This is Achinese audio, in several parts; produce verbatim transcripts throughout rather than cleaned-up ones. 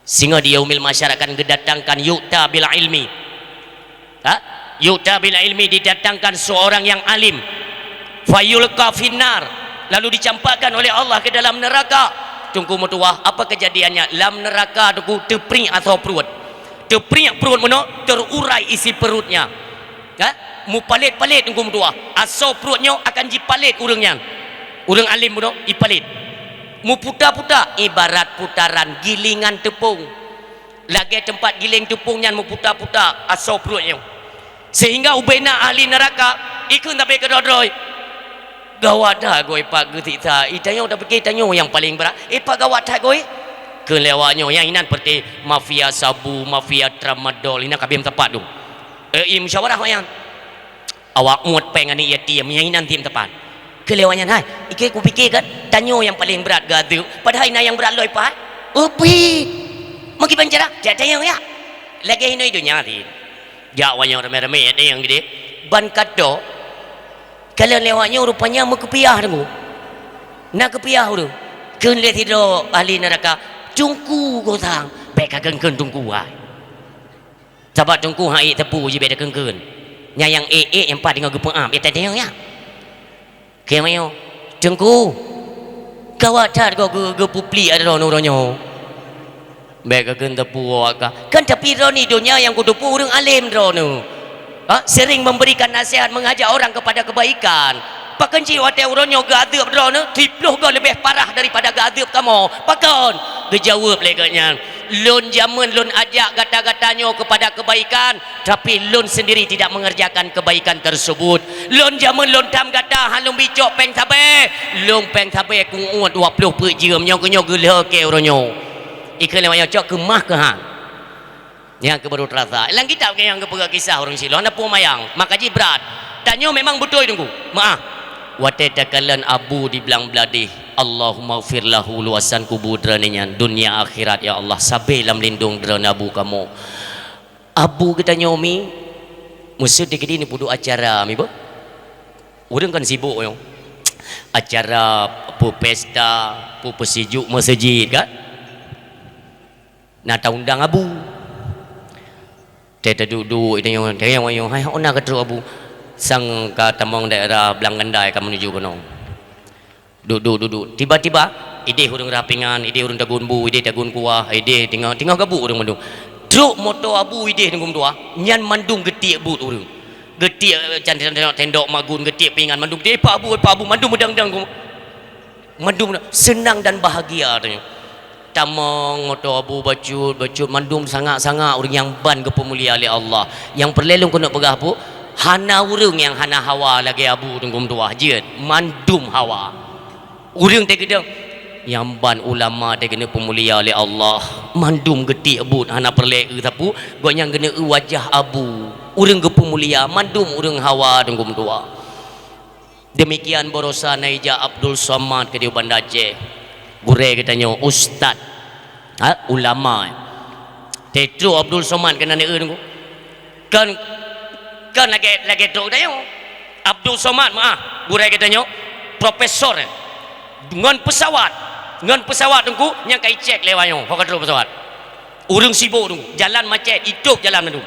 Singoh di yaumil mahsyar akan geudatangkan yu'ta bil ilmi. Ha? Yu'ta bil ilmi, didatangkan seorang yang alim. Fayulqa finnar, lalu dicampakkan oleh Allah ke dalam neraka. Teungku meutuwah, apa kejadiannya? Lam neraka Teungku teupriek asoe pruet. Teupriek pruet meunoe, terurai isi perutnya. Ha? Mupalét-palét Teungku meutuwah. Asoe pruet nyoe akan jipalét ureuëng nyan. Ureuëng alim meunoe, ipalét. Muputa-puta ibarat putaran gilingan teupông. Lagée teumpat giléng teupông nyan muputa-puta asoe pruet nyoe. Sehingga ubena ahli neuraka ikheun sabe keudroe-droe, "Gawat that goe pat geusiksa, i tanyoe tapike tanyoe nyang paleng brat, i pat gawat that goe." Kheun lé awak nyoe, nyang inan peureuté mafia sabu, mafia tramadol, inan ka biem sapat dum. Eh, i musyawarah awak nyan. Awak muet péng aneuëk yatim, nyang inan tim tepat. Keu lewat nyan hai, ikeu kupike kan, tanyoe nyang paleng brat geuazeub, padahai na nyang brat lom pat. Ubit! Meukiban cara, jak tanyong ya. Lagée inoe donya tin. Jak wanyang ramé-ramé ya tanyong gede. Ban kato, kalau lewat nyoe rupanya meukeupiah Teungku. Na keupiah ureuëng. Kheun lé sidroe ahli neuraka, "Teungku gosang, bék ka kheun-kheun Teungku hai." Sabab Teungku han ék teupeu jibée takheun-kheun. Nyang nyang ék-ék nyang pat deungoe geupeuab, ya teudeungoe nyan. Keu meunyoe, "Teungku, gawat that goe geu-, geupeuplik droeneuh uroe nyoe." Bék kakheun teupeu awak ka. Kan tapi droeneuh donya nyang kuteupeu ureuëng além droeneuh. Ha? Sering memberikan nasihat, mengajak orang kepada kebaikan. Pakon cit watée uroe nyoe geuazeub droeneuh, siplôh goe leubeh parah daripada geuazeub kamoe. Pakon? Geujaweueb lé geuhnyan, "Lôn jameun lôn ajak gata-gata nyoe keupada keubaikan, tapi lôn sendiri tidak mengerjakan kebaikan tersebut. Lôn jameun lôn tham gata hana lôn bicok péng sabe, lôn péng sabe kuuet dua ploh peuet jeuem nyoe keuh nyoe geulheueh keu uroe nyoe." Ikheun lé awak nyoe, "Cok keumah keuh han." Nyang keuh baru teurasa. Lam kitab nyang geupeugah kisah ureuëng Siloam, na peue mayang, maka jih brat. Tanyoe memang beutôi Teungku. Meuah. Watée takalon abu di blang bladeh, Allahummaghfir lahu, luwasan kubu droeneuh nyan, dunia akhirat ya Allah, sabe lam lindong droeneuh abu kamoe. Abu geutanyoe mi, meuseuti keudini peuduek acara mi beuh. Ureuëng kan sibok nyoe. Acara, peue pesta, peue peusijuek meuseujid kan. Na taundang abu. Teuh taduek-duek, tanyong, tanyong, tanyong, "Hai, hok na ka trok abu?" "Sang ka tamong daerah Blang Gandai ka meunuju keunoe." Duek-duek, duek-duek. Tiba-tiba, ideh ureuëng rah pingan, ideh ureuëng tagun bu, ideh tagun kuah, ideh tinggai, tinggai gabuk ureuëng mandum. Trok moto abu ideh Teungku meutuwah, nyan mandum geutiek buet ureuëng. Geutiek, eh, can tendok, tendok magun, geutiek pingan, mandum geutiek, "Pak abu, Pak abu," mandum meudang-dang. Mandum seunang dan bahagia tanyoe. Tamong moto abu bacut-bacut, mandum sangak-sangak ureuëng nyang ban geupeumulia lé Allah. Nyang peureulée lôn keuneuk peugah peue, hana ureuëng nyang hana hawa lagée abu Teungku meutuwah jeuet, mandum hawa. Ureuëng teuh keudong nyang ban ulama teuh keuneuk peumulia lé Allah, mandum geutiek buet hana peureulée eu sapeue, gobnyan keuneuk eu wajah abu. Ureuëng geupeumulia, mandum ureuëng hawa Teungku meutuwah. Demikian baroesa na ijak Abdul Somad keudeh u Banda Aceh. Gurée geutanyoe, ustaz, ha, ulama. Teuh trok Abdul Somad keunan eu Teungku. Kon, kon lagée, lagée trok geutanyoe. Abdul Somad meuah, gurée geutanyoe, profesor. Ngon peusawat, ngon peusawat Teungku, nyang ka icek lé awak nyoe, hok ka trok peusawat. Ureuëng sibok Teungku, jalan macet, itôb jalan mandum.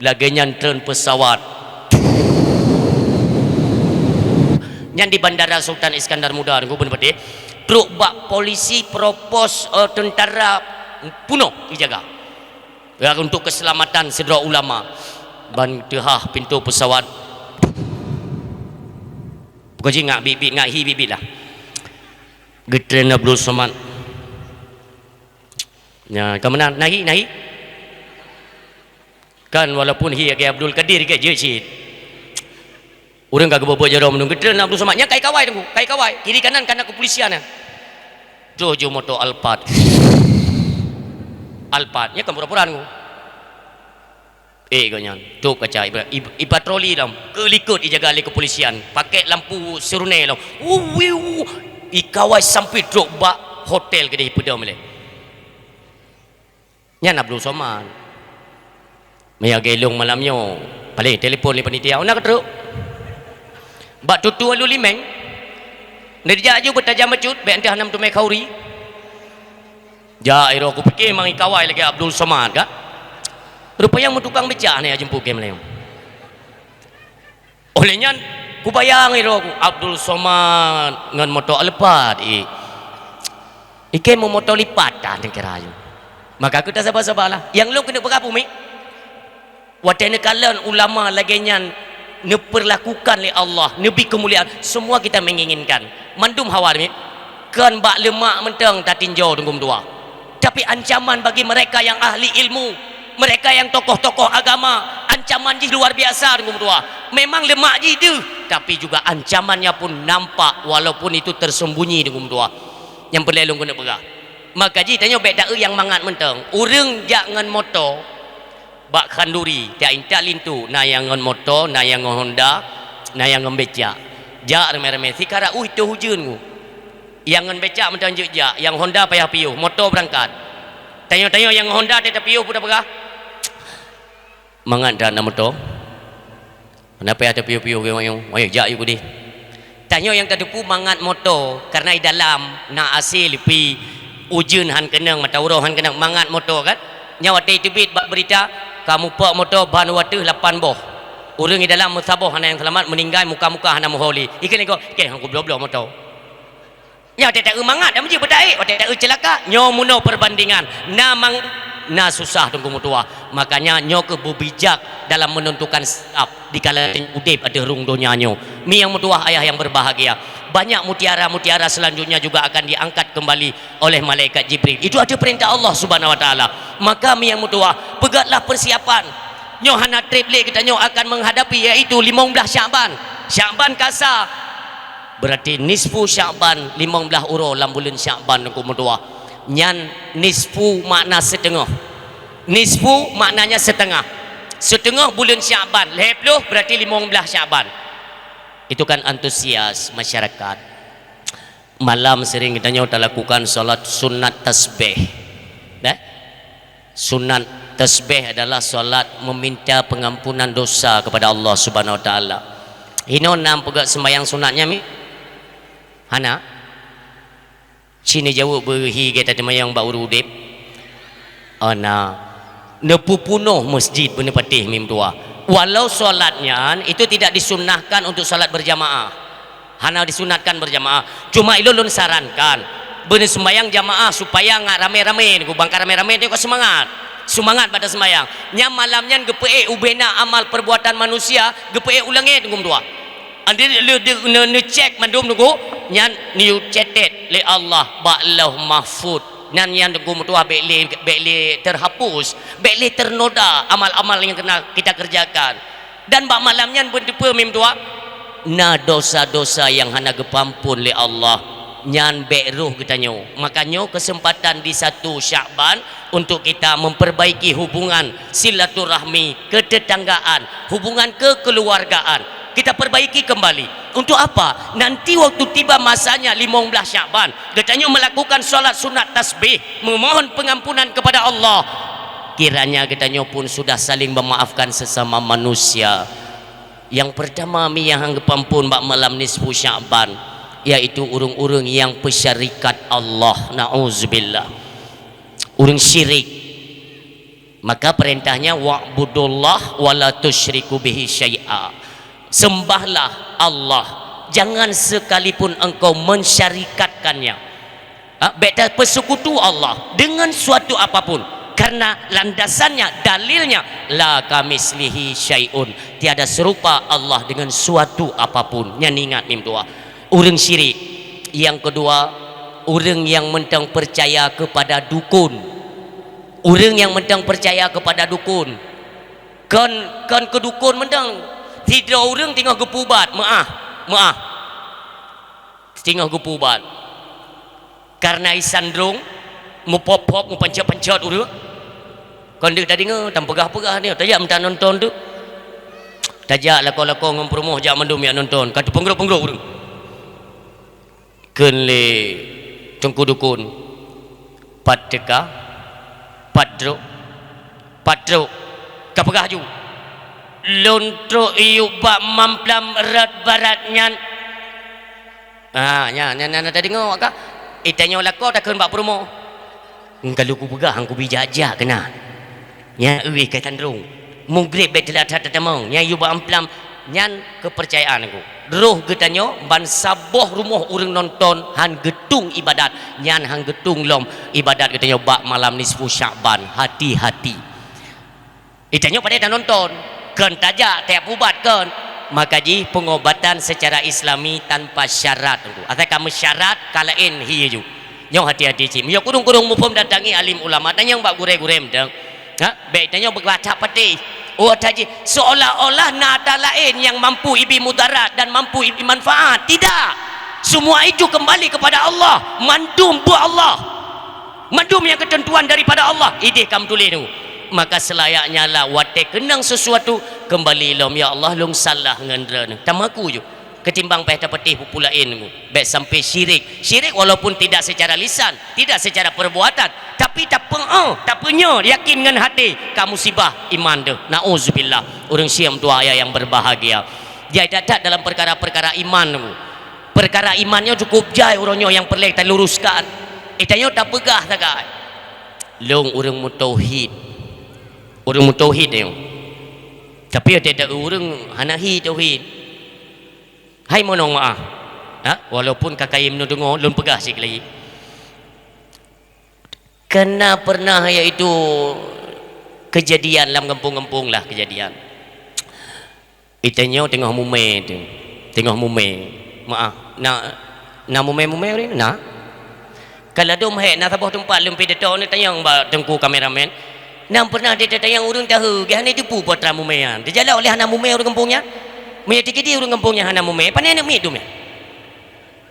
Lagée nyan treun peusawat. Nyan di Bandara Sultan Iskandar Muda, Teungku, beuneupatéh. Trok bak polisi, propos, eh, tentara peunoh ijaga. Ya, untuk keselamatan sidroe ulama. Ban teuhah pintoe peusawat. Pokok jih ngak bit-bit, ngak hi bit-bit lah. Geutreun Abdul Somad. Nya, ka meunan, nahi, nahi. Kan walaupun hi lagée Abdul Kadir ke jeuet cit. Ureuëng ka geuboh-boh jaroe meunung geutreun Abdul Somad. Nyan kai kawai Teungku, kai kawai. Kiri kanan kana kepolisian nyan. Troh ju moto Alphard. Alphard, nyan kan pura-pura Teungku. Eh, gobnyan, tôb kaca, iba-, ib-, ipatroli lom. Keu likot ijaga lé kepolisian. Pakai lampu sirene lom. Wu, wiu. Ikawai sampoe trok bak hotel keudeh ipeudong lé. Nyan Abdul Somad. Meunyo lagée lôn malam nyoe, paleng telepon lé panitia, "Hok na ka trok?" Bak tutoe Alue Limeng, neujak ju beutajam bacut, bék enteuk hana meuteumé khauri. Jak, iro kupike mang ikawai lagèe Abdul Somad ka. Rupanya meutukang becak nyan jeumput kèe meulayeue. Óh lheueh nyan kubayang iro ku Abdul Somad ngon moto leupah i. Ikèe meumoto lipat dah teuka rayu. Maka keu tasaba-sabalah. Nyang lôn keuneuk peugah peue mi? Watèe neukalon ulama lagèe nyan neupeurlakukan lé Allah, neubi keumuliaan, semua kita menginginkan. Mandum hawa mi, kon bak leumak mantong tatinjau Teungku meutuah. Tapi ancaman bagi mereka yang ahli ilmu, mereka yang tokoh-tokoh agama, ancaman jih luar biasa Teungku meutuah. Memang leumak jih deuh, tapi juga ancamannya pun nampak walaupun itu tersembunyi Teungku meutuah. Nyang peureulèe lôn keuneuk peugah. Maka jih tanyoe bèk taeu nyang mangat mantong. Ureueng jak ngon moto, bak khanduri, tiak intat linto, na nyang ngon moto, na nyang ngon Honda, na nyang ngon becak. Jak ramè-ramè, sikara ueh toh ujeuen ngu. Nyang ngon becak mantong jeuet jak, nyang Honda payah piôh, moto beurangkat. Tanyoe-tanyoe nyang ngon Honda teuh tapiôh peue tapeugah? Mangat that na moto. Kenapa ya tapiôh-piôh ke wayang? Wayang jak yuk kudeh. Tanyoe nyang tateupeue mangat moto, karena di dalam na A C leupie, ujeuen han keunong, mata uroe han keunong, mangat moto kan. Nyan watèe teubiet bak beurita, ka mupok moto ban watèe lapan boh. Ureueng di dalam meusaboh hana nyang seulamat, meuninggai muka-muka hana meuholi. Ikheun lé gob, "Kèe han kubloe-bloe moto." Nyoe watèe taeu mangat dan meuji beutaék, watèe taeu ceulaka, nyoe meunoe perbandingan, na mang-, na susah Teungku meutuah. Makanya nyoe keuh beubijak dalam menentukan sikap dikala udép ateueh rhueng donya nyoe. Mi nyang meutuah ayah yang berbahagia, banyak mutiara-mutiara selanjutnya juga akan diangkat kembali oleh malaikat Jibril. Itu adalah perintah Allah Subhanahu wa Taala. Maka mi nyang meutuah, peugötlah persiapan. Nyoe hana trép lé geutanyoe akan menghadapi, yaitu limong blaih Syakban. Syakban kasa. Berarti nisfu Syakban, limong blaih uroe lam buleuen Syakban Teungku meutuah. Nyan nisfu makna seutengah. Nisfu maknanya setengah. Seutengah buleuen Syakban, lhèe ploh berarti limong blaih Syakban. Itu kan antusias masyarakat. Malam sering geutanyoe talakukan salat sunat tasbih. Dah? Sunat tasbih adalah salat meminta pengampunan dosa kepada Allah Subhanahu Wa Taala. Hino nam peugöt sembahyang sunat nyan mi? Hana? Ci neujaweueb beuhi gata teumayang bak uroe udép? Hana. Neupeupunoh masjid beuneupatéh mi meutuah. Walau salat nyan itu tidak disunnahkan untuk salat berjamaah. Hana disunatkan berjamaah. Cuma ilôn lôn sarankan, beuneuseumbahyang jamaah supaya ngat ramé-ramé, nunggu bangka ramé-ramé teuka seumangat. Seumangat bak taseumbahyang. Nyang malam nyan geupeuék ubena amal perbuatan manusia, geupeuék u langét nunggu meutuah. Andai lé de-, ne-, neucék mandum nunggu, nyan neuyue catet lé Allah bak Lauh Mahfud. Nyan nyan nunggu meutuah bék lé, bék lé terhapus, bék lé ternoda amal-amal nyang kena kita kerjakan. Dan bak malam nyan beuteupeue mi meutuah, na dosa-dosa nyang hana geupeuampon lé Allah, nyan bék rhoh geutanyoe. Maka nyoe keuseumpatan di satu Syakban untuk kita memperbaiki hubungan silaturahmi, ketetanggaan, hubungan kekeluargaan. Kita perbaiki kembali. Untuk apa? Nanti waktu tiba masanya limong blaih Syakban, geutanyoe melakukan salat sunat tasbih, memohon pengampunan kepada Allah. Kiranya geutanyoe pun sudah saling memaafkan sesama manusia. Yang pertama mi nyang han geupeuampon bak malam nisfu Syakban, yaitu ureuëng-ureuëng nyang peusyarikat Allah. Nauzubillah. Ureuëng syirik. Maka perintahnya, "Wa'budullah wa la tusyriku bihi syai'a." Sembahlah Allah, jangan sekalipun engkau mensyarikatkannya. Ha, bék tapeusekutu Allah dengan suatu apapun. Karena landasannya, dalilnya, "La kamislihi syai'un." Tiada serupa Allah dengan suatu apapun. Nyan ingat mi meutuah. Ureuëng syirik. Yang kedua, ureuëng nyang mantong percaya kepada dukun. Ureuëng nyang mantong percaya kepada dukun. Kon, kon keu dukun mantong. Sidroe ureuëng teungoh geupeuubat, meu'ah, meu'ah. Teungoh geupeuubat. Karena isan drong, meupop-pop, meupancet-pancet ureuëng. Kon deuh tadeungoe, tapeugah-peugah nyoe, tajak meuta nonton tu. Tajak lakoe-lakoe ngon peurumoh jak mandum jak nonton, ka teupeungrok-peungrok ureuëng. Kheun lé teungku dukun, "Pat teuka? Pat trok? Pat trok?" Ka peugah ju, "Lôn trok yub bak mamplam rot barat nyan." Ha, nyan, nyan, nyan, tadeungoe ka. Itanyoe lakoe takheun bak peurumoh. Ka lheueh kupeugah, han kubri jak-jak keunan. Nyan ueh ka tandrong. Mugreb bèk teulat that tatamong. Nyan yue bak amplam, nyan keupeurcayaan ku. Roh geutanyoe bansaboh rumoh ureueng nonton han geutueng ibadat. Nyan han geutueng lom ibadat geutanyoe bak malam nisfu Sya'ban. Hati-hati. Geutanyoe padahai tanonton, kon tajak tajak peuubat kon. Maka jih pengobatan secara Islami tanpa syarat. Asai ka meusyarat, ka laén hi ju. Nyoe hati-hati cit. Meunyoe kureueng-kureueng muphom, datangi alim ulama, tanyong bak gurèe-gurèe mantong. Ha? Bèk tanyoe beubaca patéh. Oh, tajih seolah-olah na ata laén nyang mampu ibi mudarat dan mampu ibi manfaat. Tidak. Semua itu kembali kepada Allah. Mandum buet Allah. Mandum nyang keuteuntuan daripada Allah, idéh ka meutuléh nyoe. Maka seulayaknya lah watèe keunong sesuatu, keumbali lom, "Ya Allah, lôn salah ngon droeneuh." Tamaku ju. Ketimbang payah tapatéh peue-peue laén nyoe. Bèk sampai syirik. Syirik walaupun tidak secara lisan, tidak secara perbuatan, tapi tapeu'oh, tapeunyoe yakin ngon haté, ka musibah iman teuh. Nauzubillah. Ureueng syèk meutuah ayah yang berbahagia. Jai that-that dalam perkara-perkara iman nyoe. Peukara iman nyoe cukup jai uroe nyoe nyang peureulèe taluruskan. Eh, tanyoe tapeugah sagai, "Lôn ureueng meutauhid." Ureueng meutauhid nyoe. Tapi watèe ta ureueng hana hi tauhid. Hai meunong meu'ah. Ha? Walaupun ka kayém neudeungoe, lôn peugah sikali. Kana pernah yaitu kejadian lam gampông-gampông lah kejadian. Geutanyoe teungoh mumè teuh. Teungoh mumè. Meu'ah. Na, na mumè-mumè ureueng? Na. Ka ladôm hék, na saboh teumpat lôn pi datang neutanyong bak teungku kameramen. Na pernah teuh tatanyong ureueng tahe, geuh hana teupeue peue atra mumè nyan. Teujalok lé hana mumè ureueng gampông nyan. Meunyoe teukeudi ureueng gampông nyan hana mumè, pane neuk miet teumè.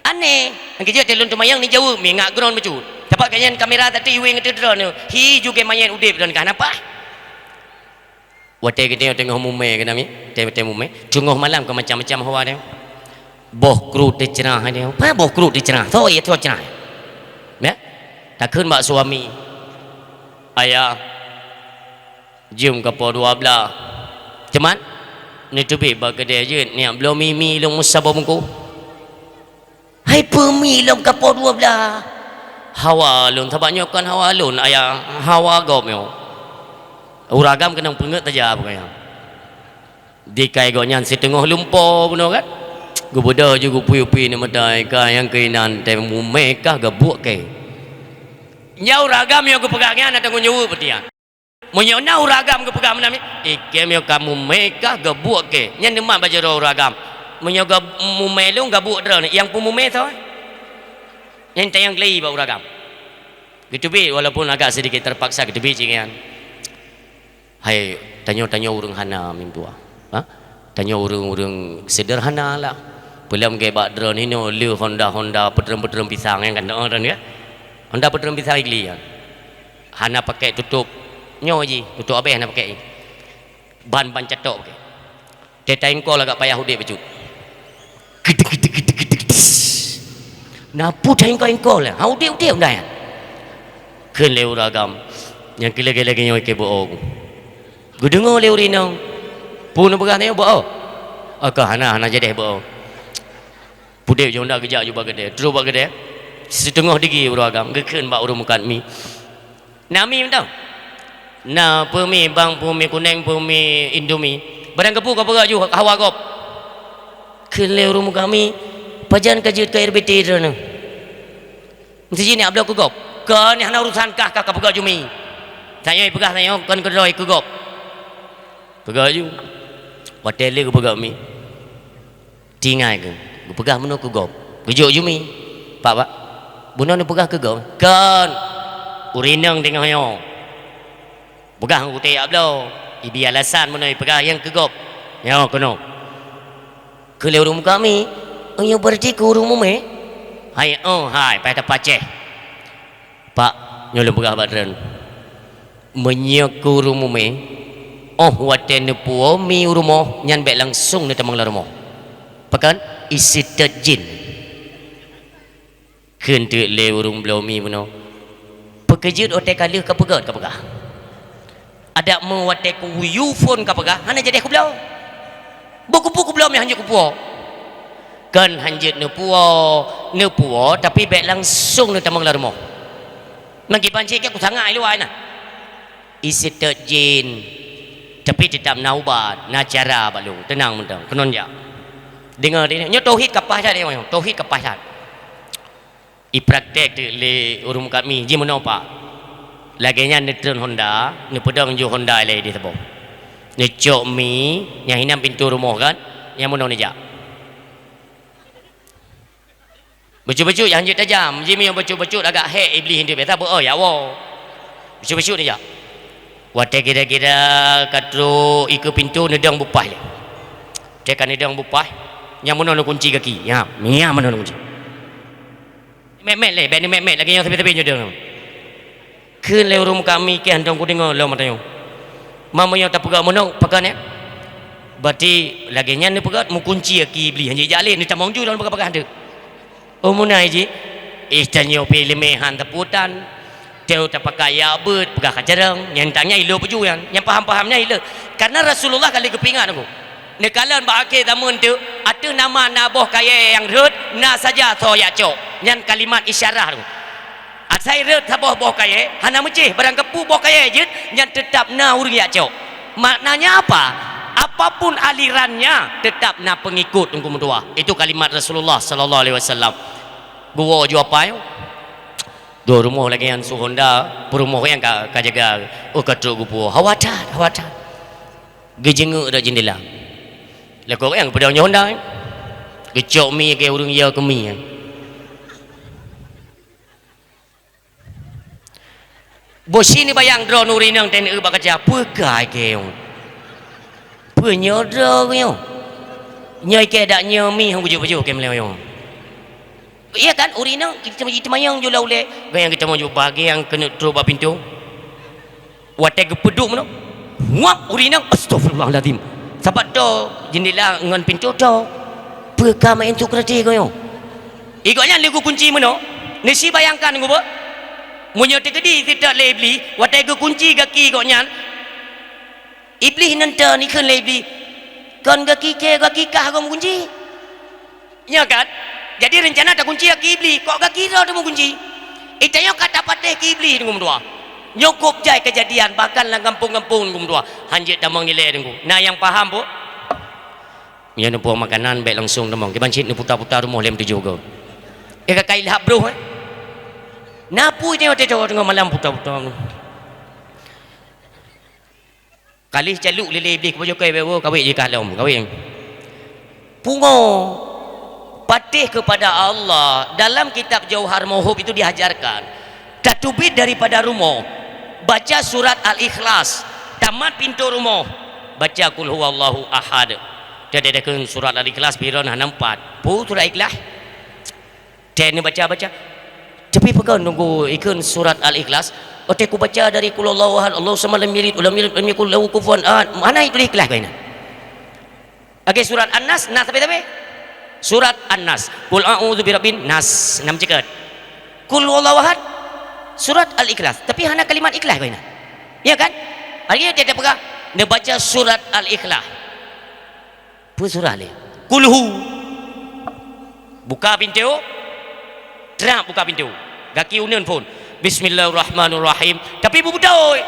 Aneh. Nyang keujeuet teuh lôn teumayang neujaweueb mi ngak ground bacut. Sabab gobnyan kamera tadi iweng ateueh droeneuh. Hi ju geuh manyèt udép droeneuh ka hana paih. Watèe geutanyoe teungoh mumè keunan mi, watèe, watèe mumè, teungoh malam ka macam-macam hawa nyoe. Boh kruet teuceurah nyoe. Peue boh kruet teuceurah? Soe, soe ceurah? Ya? Takheun bak suami, "Ayah, jeuem ka poh dua blah." Teuma neuteubiet bak keudè jeuet, neujak bloe mi, mi lôn meusaboh bungkôh. "Hai peue mi lôn ka poh dua blah?" "Hawa lôn, sabab nyoe kon hawa lôn, ayah, hawa gob nyoe." Ureueng agam keunong peungeut saja pokoknya. Dikai gobnyan siteungoh lumpo bunoe kan. Geubeudôh ju geupui-pui neumeutai, ka nyang keuinan teuh mumè kah gabuek kèe. Nyan ureueng agam nyoe geupeugah nyan ateueh ngon nyoe peutian. Meunyoe na ureueng agam geupeugah meunan, "Ikèe nyoe ka mumè kah gabuek kèe?" Nyan neumat bak jaroe ureueng agam. "Meunyoe ga-, mumè lôn gabuek droeneuh, nyang peumumè soe?" Nyan tanyong glé bak ureueng agam. Geuteubiet, walaupun agak sedikit terpaksa geuteubiet cit nyan. Hai, tanyoe, tanyoe ureueng hana meutuah. Ha? Tanyoe ureueng-ureueng sederhana lah. Peulom gèt bak droeneuh inoe le honda-honda peutreun-peutreun pisang nyan kan, oh, droeneuh kan? Honda peutreun pisang igli nyan. Hana pakèk tutôp nyoe jih, tutôp abèe hana pakèk jih. Ban, ban catok pakèk. Teutai engkol agak payah udép bacut. Keudek, keudek, keudek, keudek, keudek. Na peue that engkol-engkol, ha udép-udép dah nyan. Kheun lé ureueng agam, "Nyang keu lagèe-lagèe nyoe ikèe beuo." Geudeungoe lé ureueng inong, "Peue neupeugah nyoe beuo?" "Aka hana, hana jadeh beuo." Pudép ju honda geujak ju bak keudè, trôh bak keudè. Siteungoh digi ureueng agam geukheun bak ureueng meukat mi. "Na mi mantong?" "Na peue mi bang, peue mi kunèng, peue mi Indomie. Barang keupeue ka peugah ju hawa gob." Kheun lé ureueng meukat mi, "Pajan ka jeuet keu R B T droeneuh? Meusti jih neujak bloe keu gob." "Kon, nyan hana urusan kah, kah ka peugah ju mi. Tanyoe peugah tanyoe kon keudroe keu gob." Peugah ju. Watèe lé geupeugah mi. Tinggai keuh, geupeugah meunoe keu gob. Geujok ju mi. "Pak, pak, bunoe neupeugah keu gob?" "Kon. Ureueng inong teungoh nyoe. Peugah ngon kutéh jak bloe. Ibi alasan bunoe ipeugah nyang keu gob. Nyoe keunoe." Kheun lé ureueng meukat mi, "Oh, nyoe berarti keu ureueng mumè?" "Hai, oh, hai, payah tapacéh." "Pak, nyoe lôn peugah bak droen. Meunyoe keu ureueng mumè, 'oh watèe neupuwoe mi u rumoh, nyan bèk langsong neutamong lam rumoh. Pakon? Iseutôt jén." Kheun teuk lé ureueng bloe mi bunoe, "Peu keuh jeuet watèe ka lheueh ka peugöt ka peugah? Adak meu watèe kuyue phôn ka peugah, hana jadeh kubloe. Bôh keupeue kubloe meu hanjeuet kupuwoe?" "Kon hanjeuet neupuwoe, neupuwoe, tapi bèk langsong neutamong lam rumoh." Meukiban cit keu kusangak i luwa na. Iseutôt jén, tapi teutap na ubat, na cara bak lôn. Teunang mantong, keunoe jak. Deungoe, deungoe. Nyoe tauhid ka paih that, nyoe tauhid ka paih that. Ipraktek teuk lé ureuëng mukat mi, jimeunoe, Pak. Lagée nyan neutreun honda, neupeudong ju honda ilée di saboh. Neucok mi, nyang hinan pintoe rumoh kan, nyang meunoe neujak. Bacut-bacut nyang hanjeuet tajam, jimiyueb bacut-bacut agak hék Iblih, biasa beu, "Oh, ya Allah." Bacut-bacut neujak. Watée kira-kira ka trok ikeue pintoe, neudong beupaih lé. Watée ka neudong beupaih, nyang meunoe neukunci gaki. Nya, nya meunoe neukunci. Mét-mét lé, bék ni mét-mét lagée nyang sabe-sabe nyoe dong. Kheun lé ureuëng mukat mi, "Keuh hántom kudeungoe lom ata nyoe. Meunyoe tapeugah meunoe, pakon nyan?" Berarti lagée nyan neupeugah, meukunci aki Iblih, hanjeuet jak lé, neutamong ju lom peugah-peugah teuk. Oh, meunan jih, eh, tanyoe pih leumeh han taputan. Teu tapakai yak beuet, peugah ka carông, nyang tanya ilok peue ju nyan, nyang paham-paham nyan ilok. Karena Rasulullah ka lheueh geupeuingat Teungku. Neukalon bak akhé zaman teuk, ateueh nama na boh kayée nyang rhot, na saja soe yak cok. Nyan kalimat isyarah Teungku. Asai rhot saboh boh kayée, hana meucéh, barang kapeue boh kayée jeuet, nyan teutab na ureuëng yak cok. Maknanya apa? Apapun alirannya, tetap na pengikut Teungku meutuah. Itu kalimat Rasulullah sallallahu alaihi wasallam. Geuwoe ju apai, dua rumoh lagée nyan su honda, peurumoh nyang ka, ka jaga, oh, ka trok geupuwoe. Hawa that, hawa that. Geujeungeuk rot jeundela. Lakoe nyang peudong nyoe honda, geucok mi keu ureuëng yo keu mi. Boh si neubayang droeneuh ureuëng inong teuneuk bak kaca, peue kai keu nyoe? Peue nyoe droe nyoe? Nyoe ikée dak nyoe mi hong bujoe-bujoe keu meuleueng nyoe. Iya kan, ureuëng inong jiteumanyong ju lam ulée, gobnyan geutamong ju bagian keuneuk trok bak pintoe. Watée geupeuduek meunoe, wap ureuëng inong, "Astagfirullahalazim." Sabab toe jeundela ngon pintoe toe. Peue ka maén cok keureuti geuh nyoe? Igobnyan lé geukunci meunoe, neusi bayangkan geuh beuh. Meunyoe teukeudi teutot lé Iblih, watée geukunci gaki gobnyan, Iblih neunteun ikheun lé Iblih, "Kon gaki kée gaki kah goe meukunci?" Nyo kan? Jadi reuncana takunci aki Iblih, kok gaki droe teumeukunci? Itanyoe ka tapatéh ki Iblih Teungku meutuah. Nyoe kôb jai keujadian, bahkan lam gampông-gampông Teungku meutuah. Hanjeuet tamong ilée Teungku. Na nyang paham, Bu? Nyoe neupuwoe makanan bék langsong tamong. Kiban cit neuputa-puta rumoh lom tujoh goe. Eh, ka kai lhab broh, eh? Na peue nyoe teuh teungoh malam puta-puta. Kalih caluk lé Iblih keu pajoh keu ibu kawét jih ka lom, kawét. Pungo, patéh keupada Allah, dalam kitab Jauhar Mauhub itu diajarkan, tateubiet daripada rumoh, baca surat Al-Ikhlas, tamat pintoe rumoh, baca Qul Huwallahu Ahad. Teudeudeukeun surat Al-Ikhlas, piron hana empat. Peue surat Ikhlas? Teuh neubaca-baca. Tapi peugah nunggu ikheun surat Al-Ikhlas. Watée kubaca dari Qul Huwallahu Ahad, Allahu Samad, lam yalid walam yulad, walam yakul lahu kufuwan ahad. Hana ituléh Ikhlas keuh inan. Lagée surat An-Nas, Nas tapi-tapi. Surat An-Nas. Qul a'udzu birabbin nas. Nam ceukeut. Qul Huwallahu Ahad. Surat Al-Ikhlas. Tapi hana kalimat Ikhlas keuh inan. Ya kan? Hari nyoe tiep-tiep peugah, neubaca surat Al-Ikhlas. Peue surah lé? Kulhu. Buka pintoe. Trap buka pintoe. Gaki uneun phon. Bismillahirrahmanirrahim. Tapi beubeutôi.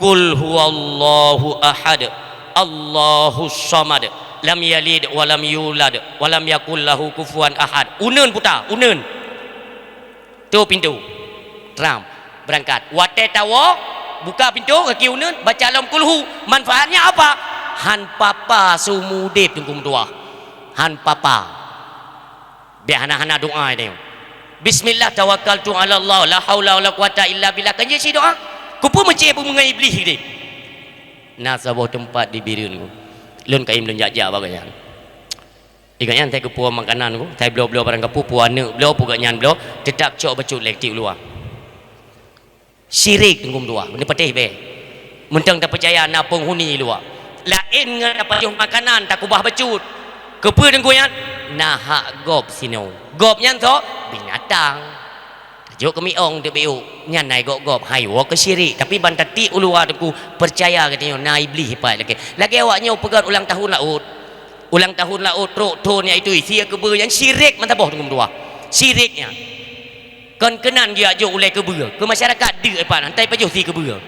Qul huwallahu ahad. Allahus samad. Lam yalid walam yulad. Walam yakul lahu kufuwan ahad. Uneun puta. Uneun. Toe pintoe. Tram. Beurangkat. Watée tawoe, buka pintoe, gaki uneun, baca lom kulhu. Manfaatnya apa? Han papa seumur udeb Teungku meutuah. Han papa. Bék hana-hana doá nyoe. Bismillah tawakkaltu 'alallah, la haula wala quwata illa billah. Kan jeuet si doá. Keupeue meucéh beumeungai Iblih udeb? Na saboh teumpat di Bireuen. Lôn kayém lôn jak-jak bak gobnyan. Di gobnyan tai geupuwoe makanan ku, tai bloe-bloe barang kapeue, puwoe aneuk bloe, puwoe gobnyan bloe, teutap cok bacut lé tiep luwa. Syirik Teungku meutuah, neupatéh bée. Mantong tapeucaya na peunghuni luwa. Laén ngon tapajoh makanan, takubah bacut. Keupeue Teungku nyan? Na hak gob sinoe. Gob nyan soe? Binatang. Jok keu miong teubiuk, nyan na gob-gob, hai woe keu syirik, tapi ban tatiek u luwa Teungku, peucaya geutanyoe na Iblih ipat lagée. Lagée awak nyoe peugét ulang tahun laôt. Ulang tahun laôt trok thon, yaitu isi keubeue nyan syirik meusaboh Teungku meutuah. Syirik nyan. Kon keunan geujak jok ulée keubeue, keu masyarakat deuk ipat, hantai pajoh sie keubeue.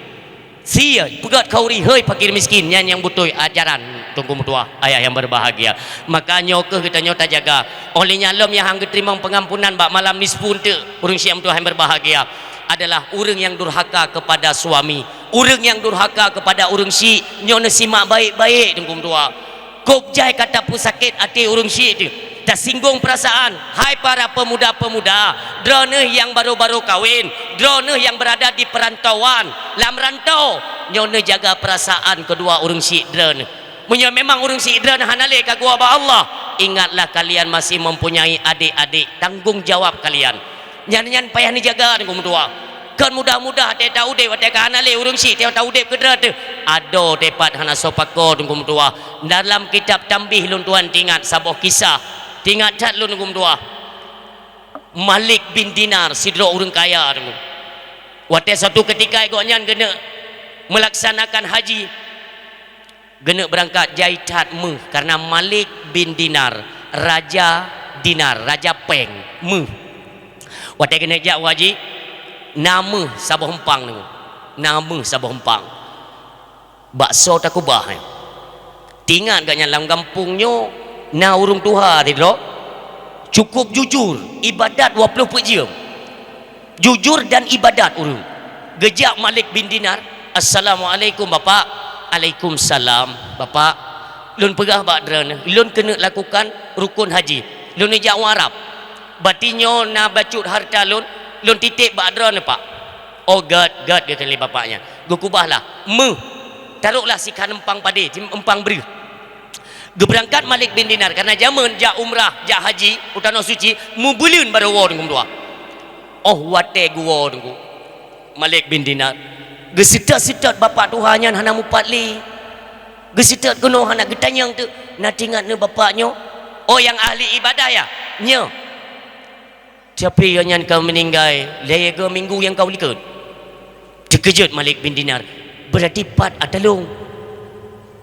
Sie, peugét khauri, hei fakir miskin, nyan nyang beutôi ajaran Teungku meutuah, ayah yang berbahagia. Maka nyoe keuh geutanyoe tajaga. Óh lheueh nyan lom nyang han geuteurimong peungampunan bak malam nisfu eunteuk, ureuëng syiek meutuah yang berbahagia, adalah ureuëng yang durhaka kepada suami. Ureuëng yang durhaka kepada ureuëng syiek, nyoe neusimak baik-baik Teungku meutuah. Kôb jai ka tapeusakét até ureuëng syiek teuh, tasinggong peurasaan. Hai para peumuda-peumuda, droeneuh nyang baru-baru kawén, droeneuh nyang beurada di peurantauan, lam rantau, nyoe neujaga peurasaan keudua ureuëng syiek droeneuh. Meunyoe memang ureuëng syiek droeneuh hana lé ka geuwoe bak Allah, ingatlah kalian masih mempunyai adik-adik, tanggung jawab kalian. Nyan, nyan payah neujaga Teungku meutuah. Kon mudah-mudah watée taudeb, watée ka hana lé ureuëng syiek, watée taudeb keudroe teuh, adoe teupat hana soe pakoe Teungku meutuah. Dalam kitab Tanbih lôn tuan teuingat saboh kisah. Teuingat that lôn Teungku meutuah. Malik bin Dinar, sidroe ureuëng kaya Teungku. Watée suatu keutika gobnyan geuneuk meulaksanakan haji, geuneuk beurangkat jai that méuh, kareuna Malik bin Dinar, raja dinar, raja péng, méuh. Watée geuneuk jak u haji, na méuh saboh eumpang Teungku, na méuh saboh eumpang. Bak soe takubah nyan? Teuingat gobnyan lam gampông nyoe na ureuëng tuha sidroe, cukup jujur, ibadat dua ploh peuet jeuem. Jujur dan ibadat ureuëng. Geujak Malik bin Dinar, "Assalamualaikum, Bapak." "Alaikumsalam, Bapak." "Lôn peugah bak droeneuh, lôn keuneuk lakukan rukun haji. Lôn neujak u Arab. Bati nyoe na bacut hareuta lôn, lôn titeb bak droeneuh, Pak." "Oh, gét, gét," geukheun lé bapak nyan. Geukubahlah, "Méuh, taroklah sikhan eumpang padé, eumpang breueh." Geubeurangkat Malik bin Dinar, kareuna jamén jak umrah, jak haji u Tanoh Suci, meubuleuen barô woe Teungku meutuah. Óh watée geuwoe Teungku, Malik bin Dinar, geuseutôt-seutôt bapak tuha nyan hana mupat lé. Geuseutôt keunoe hana geutanyong teuk, na teuingat neu bapak nyoe? Oh, nyang ahli ibadah ya? Nyoe. Tapi gobnyan ka meuninggai lhée go minggu nyang ka u likot. Teukeujot Malik bin Dinar, "Beurati pat atra lôn?"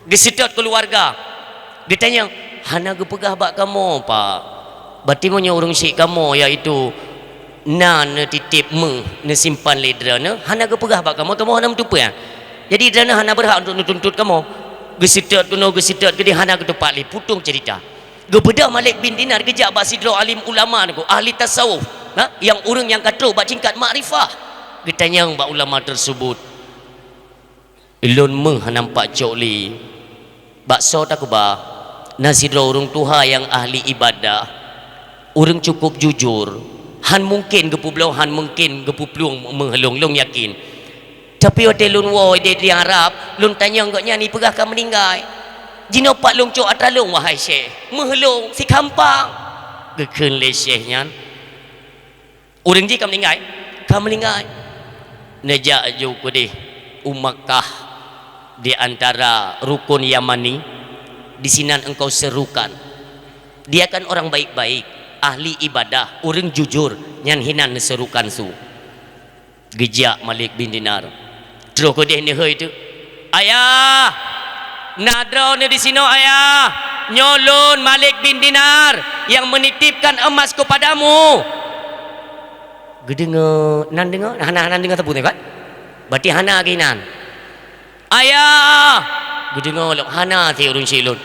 Geuseutôt keuluwarga, geutanyong, "Hana geupeugah bak kamoe, Pak. Bati meunyoe ureuëng syiek kamoe, yaitu na neutiteb méuh neusimpan lé droeneuh, hana geupeugah bak kamoe, kamoe hana meutupeue. Jadi droeneuh hana beurhak untuk neutuntut kamoe." Geuseutôt keunoe, geuseutôt keudeh, hana geutupat lé, putong ceurita. Geubeudôh Malik bin Dinar geujak bak sidroe alim ulama Teungku, ahli tasawuf, ha? Nyang ureuëng nyang ka trok bak tingkat makrifah. Geutanyong bak ulama tersebut, "Lôn méuh hana meupat cok lé. Bak soe takubah?" "Na sidroe ureuëng tuha nyang ahli ibadah, ureuëng cukup jujur, han mungken geupeubloe, han mungken geupeuplueng méuh lôn, lôn yakin. Tapi watée lôn woe idéh di Arab, lôn tanyong gobnyan, ipeugah ka meuninggai. Jinoe pat lôn cok atra lôn, wahai syekh, méuh lôn sikhan eumpang." Geukheun lé syekh nyan, "Ureuëng jih ka meuninggai?" "Ka meuninggai." "Neujak aju keudeh u Makkah, di antara rukun Yamani, disinan engkau serukan. Dia kan orang baik-baik, ahli ibadah, ureuëng jujur, nyan hinan neuserukan su." Geujak Malik bin Dinar. Troh keudeh neuhôi teuk, "Ayah! Na droeneuh disinoe, Ayah! Nyoe lôn Malik bin Dinar nyang meunitipkan emas keupadamu." Geudeungoe, nan deungoe, hana, hana deungoe sapeue nyan kan? Berarti hana geuh nan. "Ayah!" Geudeungoe lom, hana até ureuëng syiek lôn.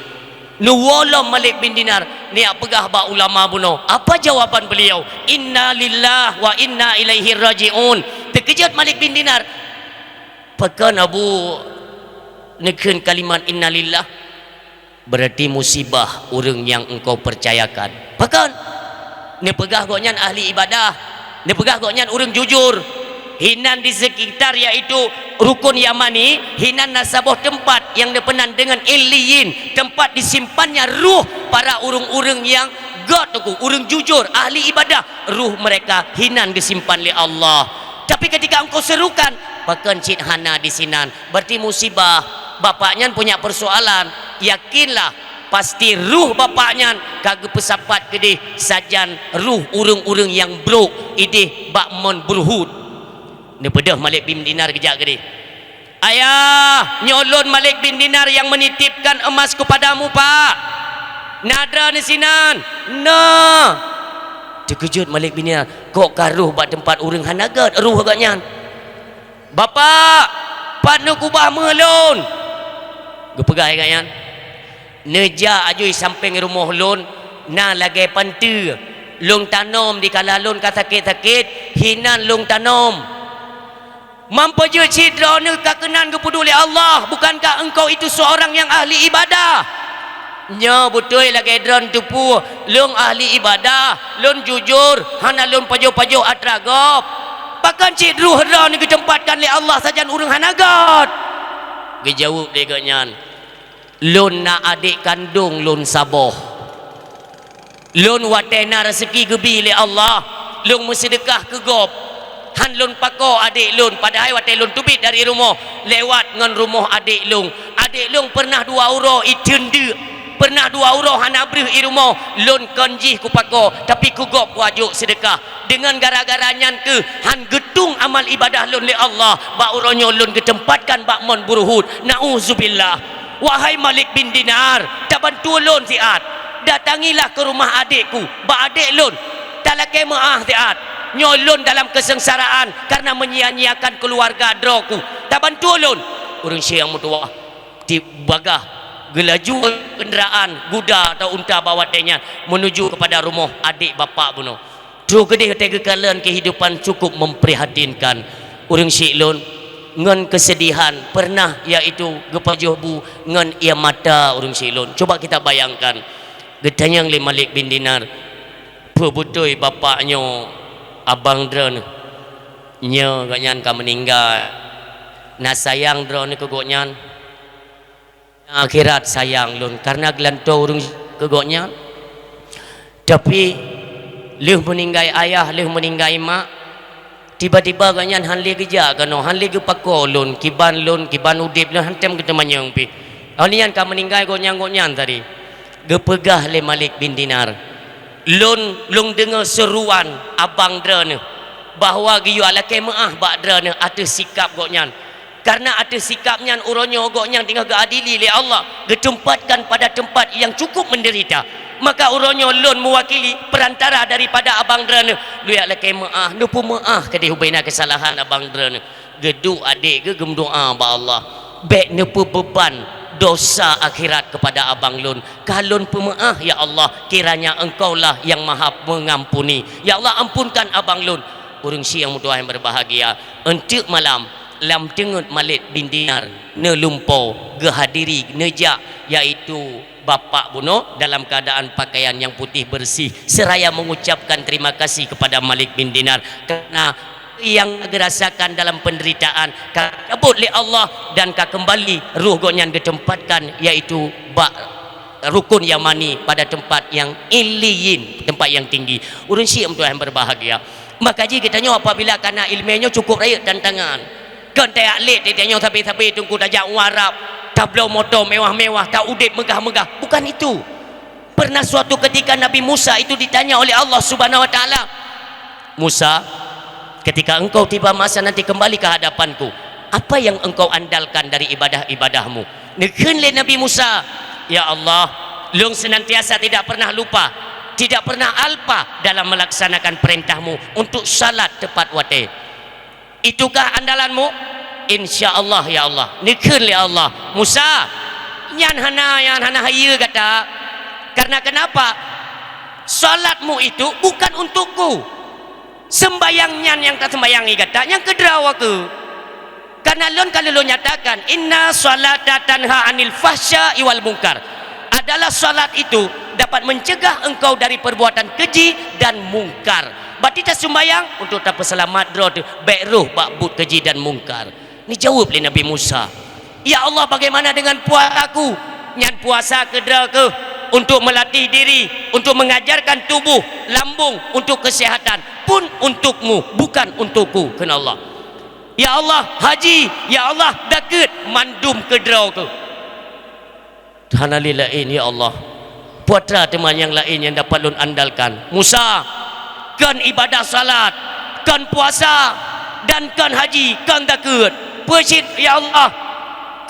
Neuwoe lom Malik bin Dinar, neujak peugah bak ulama bunoe. Apa jawaban beliau? "Inna lillahi wa inna ilaihi raji'un." Teukeujot Malik bin Dinar. "Pakon Abu neukheun kalimat inna lillah?" "Berarti musibah ureuëng nyang engkau percayakan." "Pakon?" "Neupeugah gobnyan ahli ibadah, neupeugah gobnyan ureuëng jujur. Hinan di sekitar, yaitu rukun Yamani, hinan na saboh teumpat nyang neupeunan deungon Illiyin, teumpat disimpannya ruh para ureuëng-ureuëng nyang gét Teungku, ureuëng jujur, ahli ibadah. Ruh mereka hinan geusimpan lé Allah. Tapi ketika engkau serukan, pakon cit hana disinan?" Berarti musibah. Bapak nyan punya persoalan. Yakinlah, pasti ruh bapak nyan ka geupeusapat keudeh sajan ruh ureuëng-ureuëng nyang brok ideh bak mon beuruhut. Neubeudôh Malik bin Dinar geujak keudeh. "Ayah, nyoe lôn Malik bin Dinar nyang meunitipkan emas keupadamu, Pak. Na droeneuh sinan?" "Na." Teukeujot Malik bin Dinar. Kok ka rôh bak teumpat ureuëng hana gét rôh gobnyan. "Bapak, pat neukeubah méuh lôn?" Geupeugah lé gobnyan. "Neujak aju sampéng rumoh lôn, na lagée panteue. Lôn tanom dikala lôn ka sakét-sakét, hinan lôn tanom." "Meupeujeuet cit droeneuh ka keunan geupeuduek lé Allah, bukankah engkau itu seorang yang ahli ibadah?" "Nyoe beutôi lagée droeneuh teupeue, lôn ahli ibadah, lôn jujur, hana lôn pajoh-pajoh atra gob. Pakon cit rôh droeneuh geuteumpat lé Allah sajan ureuëng hana gét?" Geujaweueb lé gobnyan, "Lôn na adék kandong lôn saboh. Lôn watée na raseuki geubi lé Allah, lôn meuseudeukah keu gob. Han lôn pakoe adék lôn, padahai watée lôn teubiet dari rumoh, lewat ngon rumoh adék lôn. Adék lôn peureunah dua uroe itheun deuk, peureunah dua uroe hana breuh i rumoh, lôn kon jih kupakoe, tapi keu gob kuajok seudeukah. Deungon gara-gara nyan kheueh han geutueng amal ibadah lôn lé Allah, bak uroe nyoe lôn geuteumpat bak mon buruhut. Nauzubillah! Wahai Malik bin Dinar, tabantu lôn siat. Datangilah keu rumoh adékku, bak adék lôn. Talakée meuáh siat. Nyoe lôn dalam keuseungsaraan kareuna menyia-nyiakan keuluwarga droeku. Tabantu lôn!" Ureuëng syik nyang meutuwah tibagaih geulaju keundaraan guda atau unta bak watée nyan meunuju keupada rumoh adék bapak bunoe. Troh keudeh watée geukalon keuhidupan cukup memprihatinkan. Ureuëng syik lôn ngon keusedihan peureunah, yaitu geupajoh bu ngon ié mata ureuëng syik lôn. Cuba kita bayangkan, geutanyong lé Malik bin Dinar, "Peue beutôi bapak nyoe abang droeneuh? Nyoe gobnyan ka meuninggai. Na sayang droeneuh keu gobnyan?" "Akhirat sayang lôn kareuna geulantoe ureuëng keu gobnyan. Tapi, lheueh meuninggai ayah, lheueh meuninggai mak, tiba-tiba gobnyan han lé geujak keunoe, han lé geupakoe lôn, kiban lôn, kiban udeb lôn, han tem geuteumanyong pih. Óh lheueh nyan ka meuninggai gobnyan-gobnyan tadi." Geupeugah lé Malik bin Dinar, "Lôn, lôn deungoe seuruan abang droeneuh bahwa geuyue lakée meuáh bak droeneuh ateueh sikab gobnyan. Kareuna ateueh sikab nyan uroe nyoe gobnyan teungoh geuadili lé Allah, geuteumpat pada teumpat nyang cukup meudeurita. Maka uroe nyoe lôn meuwakili peurantara daripada abang droeneuh, lôn jak lakée meuáh, neupeumeuáh keudeh ubena keusalahan abang droeneuh." Geuduek adék geuh geumeudoá bak Allah, "Bék neupeubeuban dosa akhirat keupada abang lôn. Ka lôn peumeuáh, ya Allah, kiranya Engkau lah nyang Maha Mengampuni. Ya Allah, ampunkan abang lôn." Ureuëng syik nyang meutuwah nyang berbahagia, eunteuk malam, lam teungeut Malik bin Dinar neulumpoe geuhadiri neujak, yaitu bapak bunoe dalam keadaan pakaian yang putih bersih, seraya mengucapkan terima kasih kepada Malik bin Dinar karena yang geurasakan dalam penderitaan ka cabot lé Allah dan ka kembali roh gobnyan geutempatkan, yaitu bak rukun yamani pada tempat yang illiyin, tempat yang tinggi. Ureuëng syik meutuwah nyang berbahagia. Maka jih geutanyoe apabila kana iéleumé nyoe cukup rayeuk tantangan. Kon tajak lét tanyoe sabe-sabe teungku tajak u Arab, tabloe moto mewah-mewah, taudeb megah-megah. Bukan itu. Pernah suatu ketika Nabi Musa itu ditanya oleh Allah Subhanahu wa Taala, "Musa, ketika engkau tiba masa nanti kembali ke hadapanku, apa yang engkau andalkan dari ibadah-ibadahmu?" Neukheun lé Nabi Musa, "Ya Allah, lôn senantiasa tidak pernah lupa, tidak pernah alpa dalam melaksanakan perintahmu untuk salat tepat watée." "Itukah andalanmu?" "Insya Allah, ya Allah." Neukheun lé Allah, "Musa, nyan hana, nyan hana hayeue gata. Karena kenapa? Salatmu itu bukan untukku. Sembayang nyan nyang tasembayangi gata, nyang keudroe aku. Karena lôn ka lôn nyatakan, inna salata tanha anil fahsya'i wal munkar. Adalah salat itu dapat mencegah engkau dari perbuatan keji dan mungkar." Berarti tasumbayang untuk tapeuseulamat droe teuh bék roh bak buet keji dan mungkar. Neujaweueb lé Nabi Musa, "Ya Allah, bagaimana dengan puasaku?" "Nyan puasa keudroe kheueh, untuk melatih diri, untuk mengajarkan tubuh, lambung, untuk kesehatan, pun untukmu, bukan untukku," kheun Allah. "Ya Allah, haji, ya Allah, zakeuet, mandum keudroe kheueh." Hana lé laén, ya Allah. Peue atra teuma nyang laén nyang dapat lôn andalkan? Musa, kon ibadah salat, kon puasa, dan kon haji, kon zakeuet. Peue cit, ya Allah?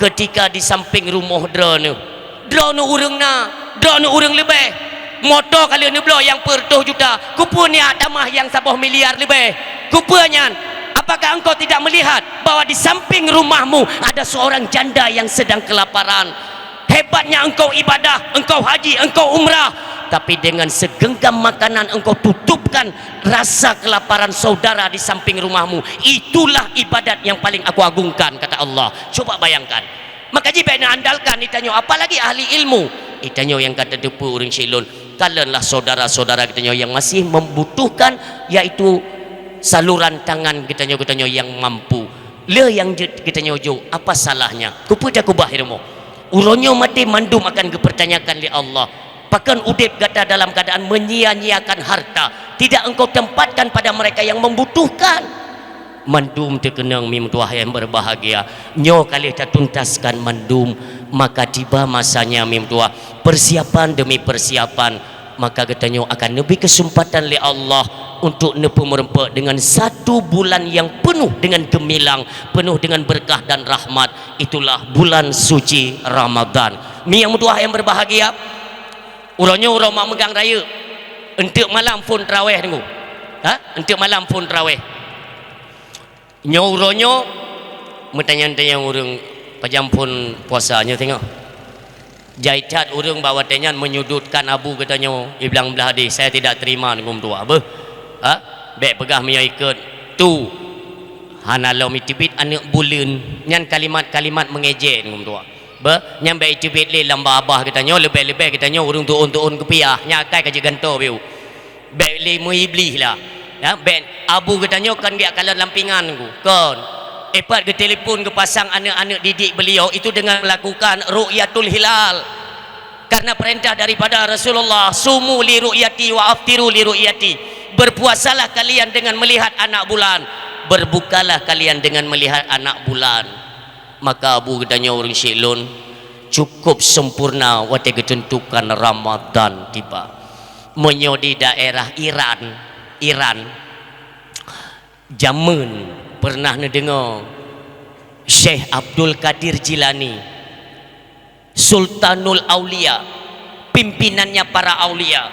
Keutika di sampéng rumoh droeneuh, droeneuh ureuëng na, droeneuh ureuëng leubeh. Moto ka lheueh neubloe nyang peuet reutôh juta, keupeue neujak tamah nyang saboh miliar leubeh? Keupeue nyan? Apakah engkau tidak melihat bahwa di samping rumahmu ada seorang janda yang sedang kelaparan? Hebatnya engkau ibadah, engkau haji, engkau umrah, tapi dengan segenggam makanan engkau tutupkan rasa kelaparan saudara di samping rumahmu. Itulah ibadat yang paling aku agungkan, kata Allah. Coba bayangkan. Maka jih bèk neuandalkan geutanyoe, apalagi ahli ilmu. Geutanyoe nyang ka tateupeue ureueng syik lôn, kalonlah saudara-saudara geutanyoe nyang masih membutuhkan, yaitu saluran tangan geutanyoe, geutanyoe nyang mampu. Le nyang jeuet geutanyoe jok, apa salahnya? Keupeue takeubah rumoh? Uroe nyoe maté mandum akan geupeurtanyakan lé Allah. Pakon udép gata dalam keadaan menyia-nyiakan harta, tidak engkau tempatkan pada mereka yang membutuhkan? Mandum teukeunong, mi meutuwah nyang berbahagia. Nyoe ka lheueh tatuntaskan mandum, maka tiba masanya, mi meutuwah, persiapan demi persiapan, maka geutanyoe akan neubri keuseumpatan lé Allah untuk neupeumeurumpok dengan satu bulan yang penuh dengan geumilang, penuh dengan berkah dan rahmat. Itulah bulan suci Ramadan. Mi nyang meutuwah nyang berbahagia, uroe nyoe uroe mak meugang rayeuk, eunteuk malam phon traweh, Teungku. Ha? Eunteuk malam phon traweh. Nyoe uroe nyoe, meutanyong-tanyong ureueng, pajan phon puasa nyoe singoh. Jai that ureueng bak watèe nyan menyudutkan abu geutanyoe, iblang blah hadih, saya tidak terima, Teungku meutuwah. Beuh. Ha? Bèk peugah meunyoe ikot tu. Hana lom iteubiet aneuk buleuen. Nyan kalimat-kalimat meungejek, Teungku meutuwah. Beuh, nyan bèk iteubiet lé lam babah geutanyoe, leubeh-leubeh geutanyoe ureueng tu'on-tu'on keupiah. Nyan akai ka jigantoe beu. Bèk lé meuiblih lah. Ya, bèk abu geutanyoe kon geujak kalon lam pingan, Teungku. Kon. Ipat geutelepon, geupasang aneuk-aneuk didik beliau itu dengan melakukan ru'yatul hilal. Karena perintah daripada Rasulullah, "Sumu li ru'yati wa aftiru li ru'yati." Berpuasalah kalian dengan melihat anak bulan, berbukalah kalian dengan melihat anak bulan. Maka abu geutanyoe ureueng syik lôn, cukup sempurna watèe geuteuntukan Ramadan tiba. Meunyoe di daerah Iran, Iran, jameun pernah neudeungoe Syekh Abdul Qadir Jilani, Sultanul Aulia, pimpinannya para aulia.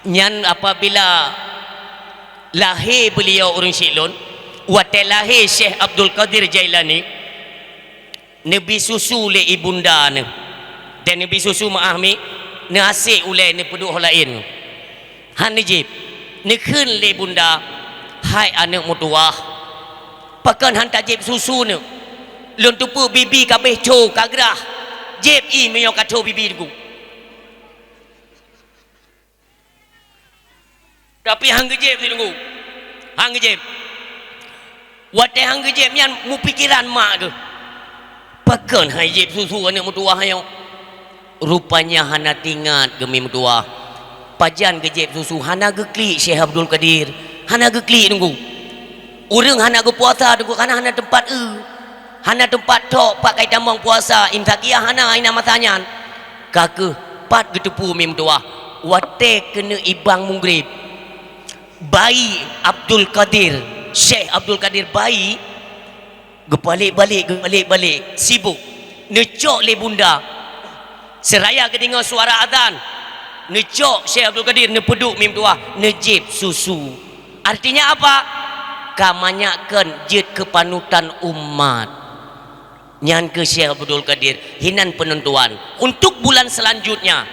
Nyan apabila lahé beliau ureueng syik lôn, watèe lahé Syekh Abdul Qadir Jailani, neubri susu lé ibunda neuh. Dan neubri susu meu'ah mi, neuhasé ulèe neupeuduek ho laén. Han neujieb, neukheun lé bunda, "Hai aneuk meutuwah, pakon han tajieb susu neuh? Lôn teupeue bibi ka abéh co, ka grah. Jieb ie meunyoe ka co bibi, Teungku." Tapi han geujieb, Teungku. Han geujieb. Watèe han geujieb nyan mupikeran mak geuh. Pakon han jieb susu aneuk meutuwah nyoe? Rupanya hana teuingat geuh mi meutuwah. Pajan geujieb susu hana geuklik Syekh Abdul Qadir. Hana geuklik, Teungku. Ureueng hana geupuasa, Teungku, karena hana teumpat eu. Hana teumpat thok pat ka jitamong puasa, imsakiah hana inan masa nyan. Ka keuh pat geuteupeue mi meutuwah, watèe keuneuk ibang mugrib. Bayi Abdul Qadir, Syekh Abdul Qadir bayi, geubalek-balek, geubalek-balek, sibuk. Neucok lé bunda. Seuraya geudeungoe suara azan, neucok Syekh Abdul Qadir, neupeuduek mi meutuwah, neujieb susu. Artinya apa? Ka manyak kon jeuet keu panutan umat. Nyan keuh Syekh Abdul Qadir, hinan peunentuan untuk bulan selanjutnya.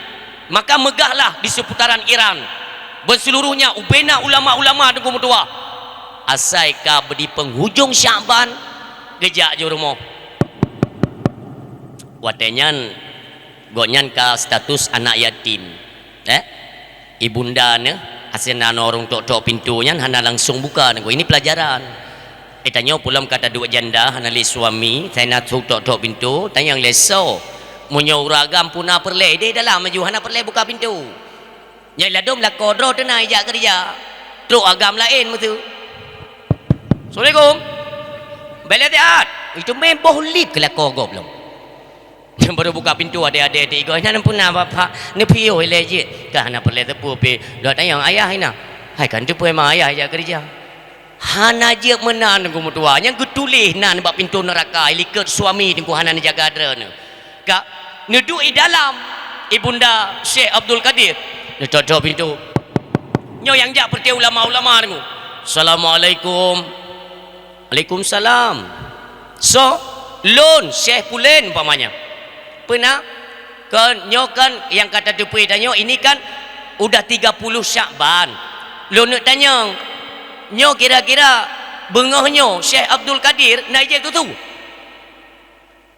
Maka meugahlah di seputaran Iran, beuseuluruhnya ubena ulama-ulama Teungku meutuwah. Asai ka di penghujung Syakban, geujak jeuet rumoh. Watèe nyan, gobnyan ka status anak yatim. Eh? Ibunda neuh, asai na ureueng tok-tok pintoe nyan hana langsung buka, Teungku. Ini pelajaran. Eh, tanyoe peulom ka taduek janda, hana lé suami, asai na tok-tok pintoe, tanyong lé soe. Meunyoe ureueng agam peue na peureulèe, di dalam laju hana peureulèe buka pintoe. Nyan ladôm lakoe droe teuna ijak keureuja. Trok agam laén meusu. "Assalamualaikum." "Bèk lé siat." Itu meuboh lip keu lakoe gob lom. Nyang baru buka pintoe adèe-adèe di igoe, "Nyan peue na, Bapak?" "Neupiôh ilèe jeuet." Ka hana peureulèe teupeu pih. Dok tanyong, "Ayah inan?" "Hai, kan teupeu ma ayah ijak keureuja." Hana jeuet meunan Teungku meutuwah. Nyang geutuléh nan bak pintoe neuraka, ilikot suami Teungku hana neujaga droeneuh. Ka neuduek i dalam, ibunda Syekh Abdul Qadir. Neutok-tok pintoe. Nyoe nyang jak peureuté ulama-ulama nyoe. "Assalamualaikum." "Waalaikumsalam." "Soe?" "Lôn, Syekh Pulen," umpamanya. "Peue na?" "Kon, nyoe kan nyang ka tateupeue tanyoe, ini kan udah tiga puluh Syakban. Lôn neuk tanyong, nyoe kira-kira beungoh nyoe Syekh Abdul Kadir na jép tutoe?"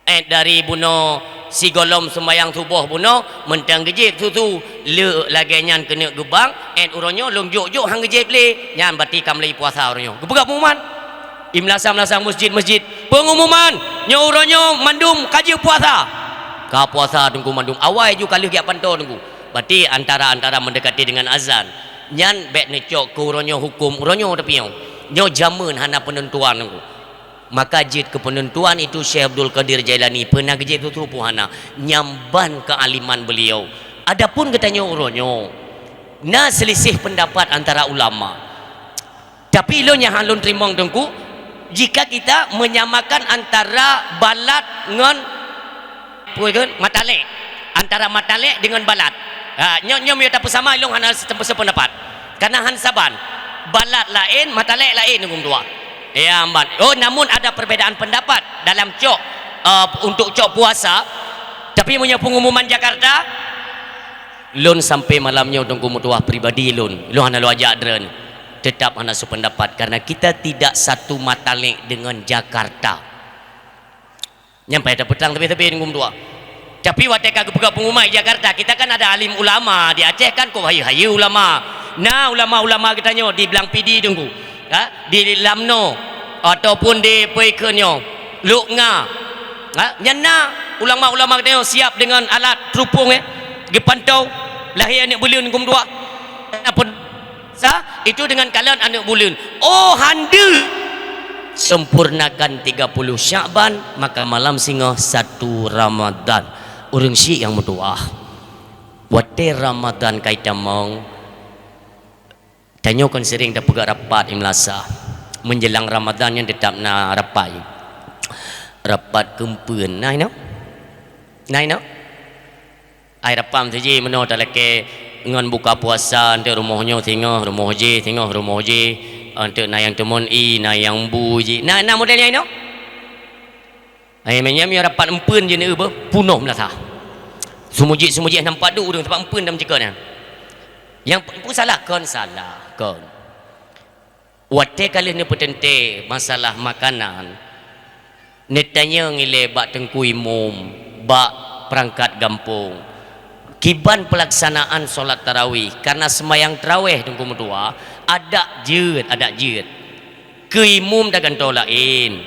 Eh, dari bunoe sigohlom seumayang suboh bunoe, mantong geujép tutoe, le lagée nyan keuneuk geubang, eh, uroe nyoe lôn jok-jok han geujép lé, nyan berarti ka mulai puasa uroe nyoe. Geupeugah pengumuman. Di meunasah-meunasah meuseujid-meuseujid, "Pengumuman, nyoe uroe nyoe mandum ka jeuet puasa." Ka puasa Teungku mandum, awai ju ka lheueh geujak pantoe Teungku. Berarti antara-antara mendekati dengan azan. Nyan bék neucok keu uroe nyoe huköm uroe nyoe, tapi nyoe, nyoe jameun hana peunentuan Teungku. Maka jeuet keu peunentuan itu Syekh Abdul Qadir Jailani peue na geujép tutoe peue hana, nyan ban keualiman beliau. Adapun geutanyoe uroe nyoe, na seuliseh peundapat antara ulama. Tapi lôn nyang han lôn teurimong Teungku, jika kita menyamakan antara balat ngon, peue kheun, matalek, antara matalek dengan balat. Ha, nyoe, nyoe meunyoe tapeusama, ilôn hana setem-, sependapat. Karena han saban. Balat laén, matalek laén, Teungku meutuah. Ya, amban. Oh, namun ada perbedaan pendapat dalam cok, eh, untuk cok puasa. Tapi meunyoe pengumuman Jakarta, lôn sampai malam nyoe Teungku meutuah pribadi lôn. Lôn hana lôn ajak droeneuh. Tetap hana sependapat karena kita tidak satu matalek dengan Jakarta. Nyan payah tapeutrang tapi-tapi Teungku meutuah. Tapi watée ka geupeugah pengumuman di Jakarta, kita kan ada alim ulama, di Aceh kan kok hayeue-hayeue ulama. Na ulama-ulama geutanyoe di Blang Pidie Teungku. Ha? Di Lamno ataupun di peue kheun nyoe, Lhok Nga. Ha? Nyan na ulama-ulama geutanyoe siap dengan alat terupung, eh, geupantoe lahé aneuëk buleuen Teungku meutuah. Nyan pun Sa, itu dengan kalon aneuëk buleuen. Oh, han deuh! Sempurnakan tiga puluh Syakban, maka malam singoh satu Ramadan. Ureuëng syiek nyang meutuah. Watée Ramadan ka itamong, tanyoe kon sering tapeugah rapat di meunasah. Menjelang Ramadan nyan teutap na rapat. Rapat keumpeuen. Na inoe? Na inoe? Ai rapat meuseujid meunoe talakée ngon buka puasa, eunteuk rumoh nyoe singoh, rumoh jéh singoh, rumoh jéh, eunteuk na nyang teumon ié, na nyang bu jih. Na, na model nyan inoe? Ai meunyoe, meunyoe rapat eumpeuen jih neueu beuh, punoh meulasah. Seumujih-seumujih nampak duek ureuëng teumpat eumpeuen dan meucikon nyan. Nyang pe-, peue salah? Kon salah, kon. Watée ka lheueh neupeuteuntée masalah makanan, neutanyong ilée bak teungku imum, bak peurangkat gampông, kiban peulaksanaan solat tarawih, karna seumayang tarawih teungku meutuah, adak jeuet, adak jeuet. Keu imum tagantoe laén.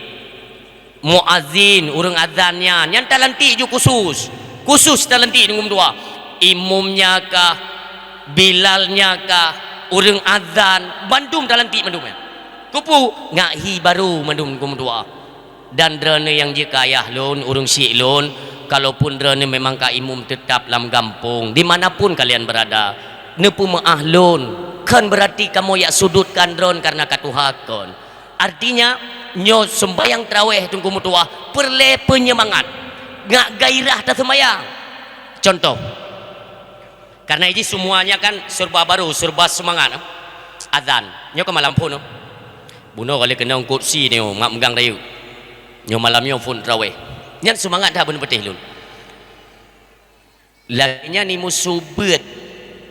Muazin, ureuëng azan nyan, nyan talantik ju khusus. Khusus talantik teungku meutuah. Imumnya kah, bilalnya kah, ureuëng azan, bandum talantik bandum nyan. Keupeue? Ngak hi barô bandum teungku meutuah. Dan droeneuh nyang jeuet keu ayah lôn, ureuëng syiek lôn, kalaupun droeneuh memang ka imum teutap lam gampông, di mana pun kalian berada, neupeumeuáh lôn, kon beurati kamoe jak sudutkan droen karna ka tuha kon. Artinya, nyoe seumbahyang tarawih teungku meutuah peureulée peunyemangat, ngak gairah taseumbahyang. Contoh, karna jih semuanya kan serba baru, serba semangat. Azan, nyoe ka malam phon. Bunoe ka lheueh keunong kursi nyoe, mak meugang rayeuk. Nyoe malam nyoe phon tarawih. Nyan seumangat that beuneupeutéh lôn. Lagée nyan ni meusu beuet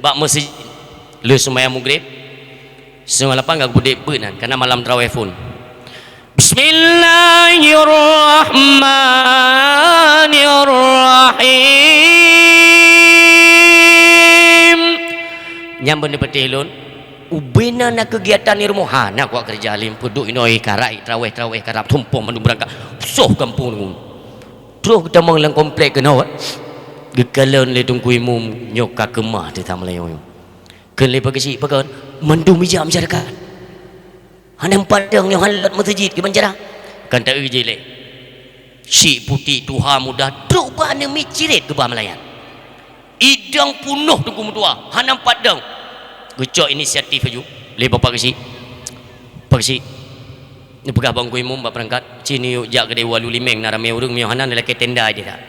bak meuseujid. Lheueh seumayang Maghrib, setengah lapan ka geupeudek beuet nyan, kana malam tarawih phon. Bismillahirrahmanirrahim. Nyan beuneupeutéh lôn, ubena na keugiatan di rumoh, hana kuat keureuja lom, peuduek inoe karab tarawih, tarawih karab, tumpông mandum beurangkat, soh gampông deungon. Troh geutamong lam komplek keunoe, geukalon lé teungku imum nyoe ka keumah teuh that meulayeue nyoe. Kheun lé Pak Geuchik, "Pakon?" "Mandum ijak meusyarakat. Hana meupadang nyoe han lôt meuseujid keu bancara." Kan taeu jih lé. Chik putéh tuha muda trok bak aneuk miet cirét geuba meulayan. Idang punoh teungku meutuah, hana meupadang. Geucok inisiatif laju lé Bapak Geuchik. "Pak Geuchik, neupeugah bak teungku imum bak peurangkat, ci neuyue jak keudeh u Alu Limeng na ramé ureuëng meunyoe hana neulakée tenda ideh that."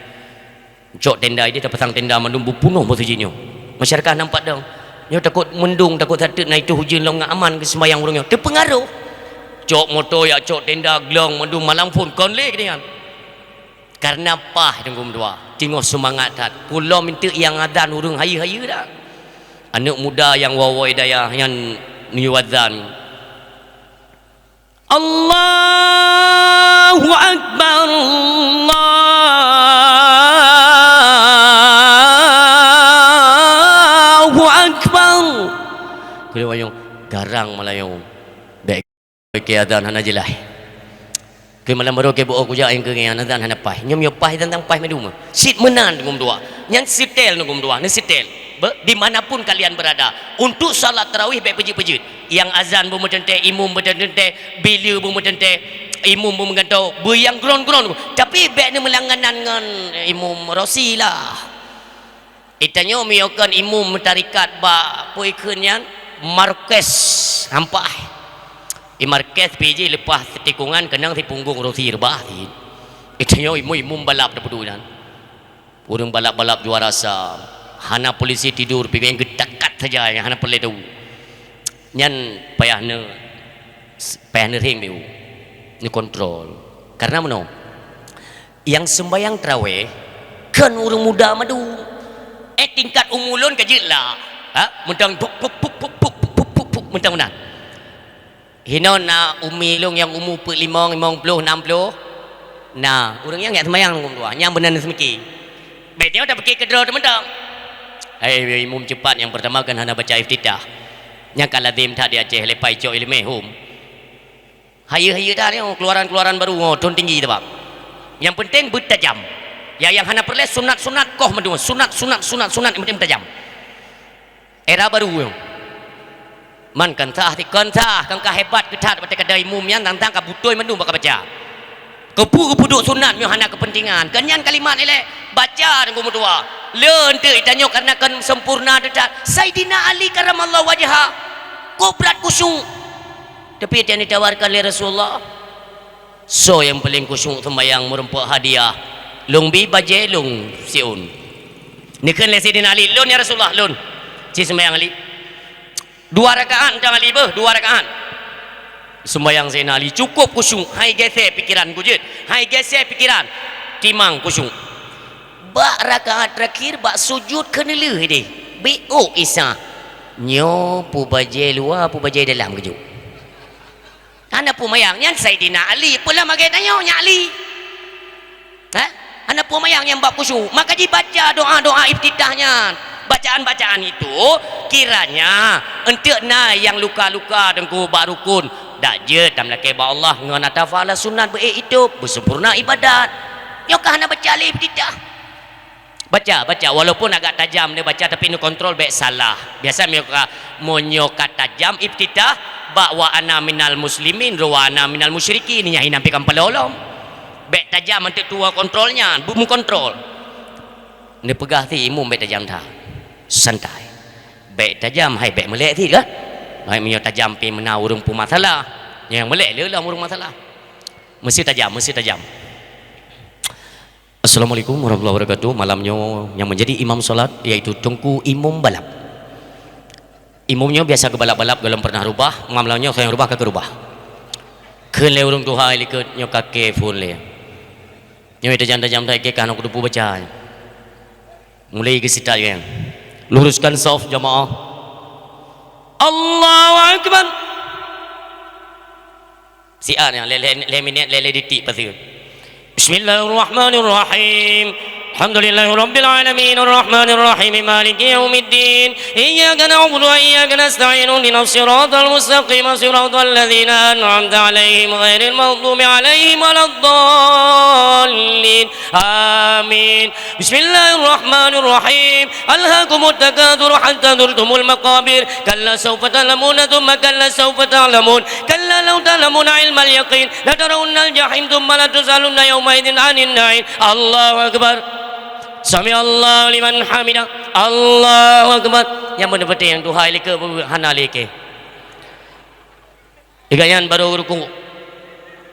Cok tenda ideh, tapasang tenda mandum beupunoh meuseujid nyoe. Masyarakat nampak dong. Nyoe takot mendung, takot sateuk na itu hujeuen lom ngon aman keu seumbahyang ureuëng nyoe. Teupeungaroh. Cok moto, jak cok tenda, glong, mandum malam phon kon lé keudeh nyan. Kareuna paih teungku meutuah, teungoh seumangat that. Kulom eunteuk nyang azan ureuëng hayeue-hayeue that. Aneuëk muda nyang woe-woe dayah nyan neuyue azan. Allahu Akbar, Allahu Akbar. Keu wayong garang malayong. Bèk ke azan hana jeulaih. Keu malam baru ke buok kujak nyang keu nyan azan hana paih. Nyoe meunyoe paih tantang paih meuduma. Cit meunan teungku meutuah. Nyan setel teungku meutuah, neusetel. Be, di mana pun kalian berada, untuk salat tarawih bèk peujeuet-peujeuet. Nyang azan beumeuteuntèe, imum beumeuteuntèe, bileue beumeuteuntèe, imum beumeugantoe, beu nyang gron-gron. Tapi bèk neumeulanganan ngon imum rosi lah. Geutanyoe meunyoe kon imum tarikat bak peue kheun nyan, markes sampah. I markes pih jih leupah tikungan keunong sipunggong rosi reubah cit. Geutanyoe imum-imum balap tapeuduek nyan. Ureuëng balap-balap juara sa, hana polisi tidur, pih nyang geutakat saja nyang hana peureulèe tau. Nyan payah neu-, payah neuréng beu, neukontrol. Kareuna meunoe, nyang seumbahyang tarawih kon ureuëng muda madu. Eh, tingkat umu lôn ka jeuet lah. Ha? Mantong puk, puk, puk, mantong meunan. Hinoe na umi lôn nyang umu peuet limong, limong ploh, nam ploh. Na, ureuëng nyan jak seumayang teungku meutuah, nyang beuna neuseumiké. Bèk nyoe tapeuké keudroe teuh mantong. Hai, imum cepat nyang peurtama kan hana baca iftitah. Nyang ka lazem that di Aceh, leupah icok ileumèe hom. Hayeue-hayeue that nyoe, keuluaran-keuluaran baru, oh, thon tinggi teubang. Nyang peunteng beutajam. Ya, nyang hana peureulèe sunat-sunat koh meudua, sunat, sunat, sunat, sunat, yang peunteng beutajam. Era baru nyoe. Man kan sah, kon sah, kan ka hebat keu that, watèe ka da imum nyan, tang-tang ka beutôi mandum bak ka baca. Keupeue geupeuduek sunat nyoe hana keupeuntengan. Kan nyan kalimat ilèe, baca teungku meutuah. Le eunteuk geutanyoe kareuna kon sempurna teuh that. Saidina Ali karamallahu wajha. Kok brat khusyuk. Tapi watèe neutawarkan lé Rasulullah, soe nyang paleng khusyuk seumbahyang meureumpok hadiah, lôn bi bajèe lôn siôn. Neukheun lé Saidina Ali, "Lôn, ya Rasulullah, lôn." Cit seumbahyang Ali. Dua rakaat mantong Ali beuh, dua rakaat. Seumbahyang Saidina Ali cukôp khusyuk, hai gèsè pikeran ku jeuet, hai gèsè pikeran, timang khusyuk. Bak rakaat teurakhir, bak sujud keuneulheueh deh, beuôk Isa. Nyoe peue bajèe luwa, peue bajèe dalam keujeuet. Hana peue mayang nyan Saidina Ali, peue lam agèe tanyoe nyan Ali. Hah? Hana peue mayang nyang bab khusyuk. Maka jibaca doa-doa iftitah nyan. Bacaan-bacaan itu kiranya eunteuk na nyang luka-luka teungku bak rukun, dak jeuet tameulakèe bak Allah ngon ata pahala sunat beuék itôb, beusempurna ibadat. Nyoe ka hana baca lé iftitah. Baca, baca, walaupun agak tajam neubaca, tapi neukontrol bèk salah. Biasa meunyoe ka, meunyoe ka tajam iftitah, bak wa ana minal muslimin, wa ana minal musyrikin, nyan hina pih kan paloe lom. Bèk tajam eunteuk tuwoe kontrol nyan, beumeukontrol. Neupeugah cit imum bèk tajam that. Santai. Bèk tajam, hai bèk meulek cit kan? Hai meunyoe tajam pih meunan ureueng peumasalah. Nyang meulek le lom ureueng masalah. Meusti tajam, meusti tajam. Assalamualaikum warahmatullahi wabarakatuh. Malam nyoe nyang menjadi imam salat yaitu Teungku Imum Balap. Imum nyoe biasa geubalap-balap, gohlom pernah rubah, malam nyoe nyang rubah ka keurubah. Kheun lé ureueng tuha likot nyoe ka kèe phon lé. Nyoe tajam-tajam that kèe ka hana kuteupeu baca. Mulai geusitat nyan. Luruskan saf jamaah. Allahu Akbar. Siat nyan, lhèe, lhèe, lhèe minèt, lhèe, lhèe detik paseue. Bismillahirrahmanirrahim. Alhamdulillahirabbil alamin, arrahmanirrahim, maliki yaumiddin. Iyyaka na'budu wa iyyaka nasta'in, ihdinas siratal mustaqim, siratal ladzina an'amta 'alaihim, ghairil maghdubi 'alaihim waladdallin. Amin. Bismillahirrahmanirrahim. Alhaakumut takatsur hatta zurtumul maqabir. Kalla saufa ta'lamuna tsumma kalla saufa ta'lamun. Kalla law ta'lamuna 'ilmal yaqin. Latarawunnal jahim tsumma latus'alunna yauma'idzin 'anin na'im. Allahu Akbar. Sami'allahu liman hamidah. Allahu Akbar. Nyang beutôi-beutôi nyang tuha ilikeue hana lé kèe. Lagèe nyan barô rukuk.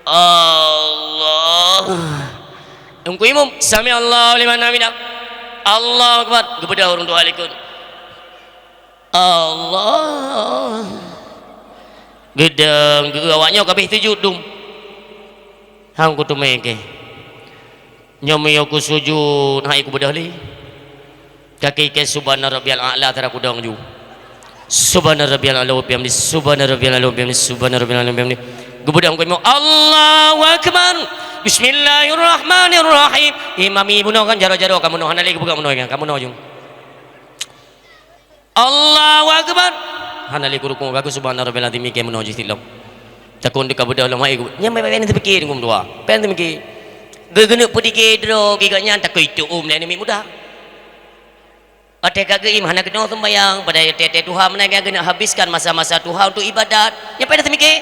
Allah. Teungku Imum, sami'allahu liman hamidah. Allahu Akbar. Geubeudôh ureueng tuha likot. Allah. Geudong, geu awak nyoe ka abéh sujud dum. Han kuteumé kèe. Nyoe meunyoe kusujud, han kubeudôh lé. Ka kèe subhana rabbiyal a'la, tara kudong ju. Subhana rabbiyal a'la wa bihamdi, subhana rabbiyal a'la wa bihamdi, subhana rabbiyal a'la wa bihamdi. Geubeudôh keu imum, Allahu Akbar. Bismillahirrahmanirrahim. Imum bunoe kan jaroe-jaroe, kamoe noe hana lé geupeugah bunoe kan, kamoe noe ju. Allahu Akbar. Hana lé kurukung, ka kèe subhana rabbiyal azim, kèe meunoe jih silom. Takon teuka beudôh lom hai ku. Nyan bèk, bèk, bèk teupike deungon dua. Bèk teupike. Geuneuk peudike droe geuh nyan takoi tu'um lé aneuk miet muda. Watèe ka geuim hana keunoe seumbahyang, padahai watèe-watèe tuha meunan geuneuk habiskan masa-masa tuha untuk ibadat. Nyan bèk teupike.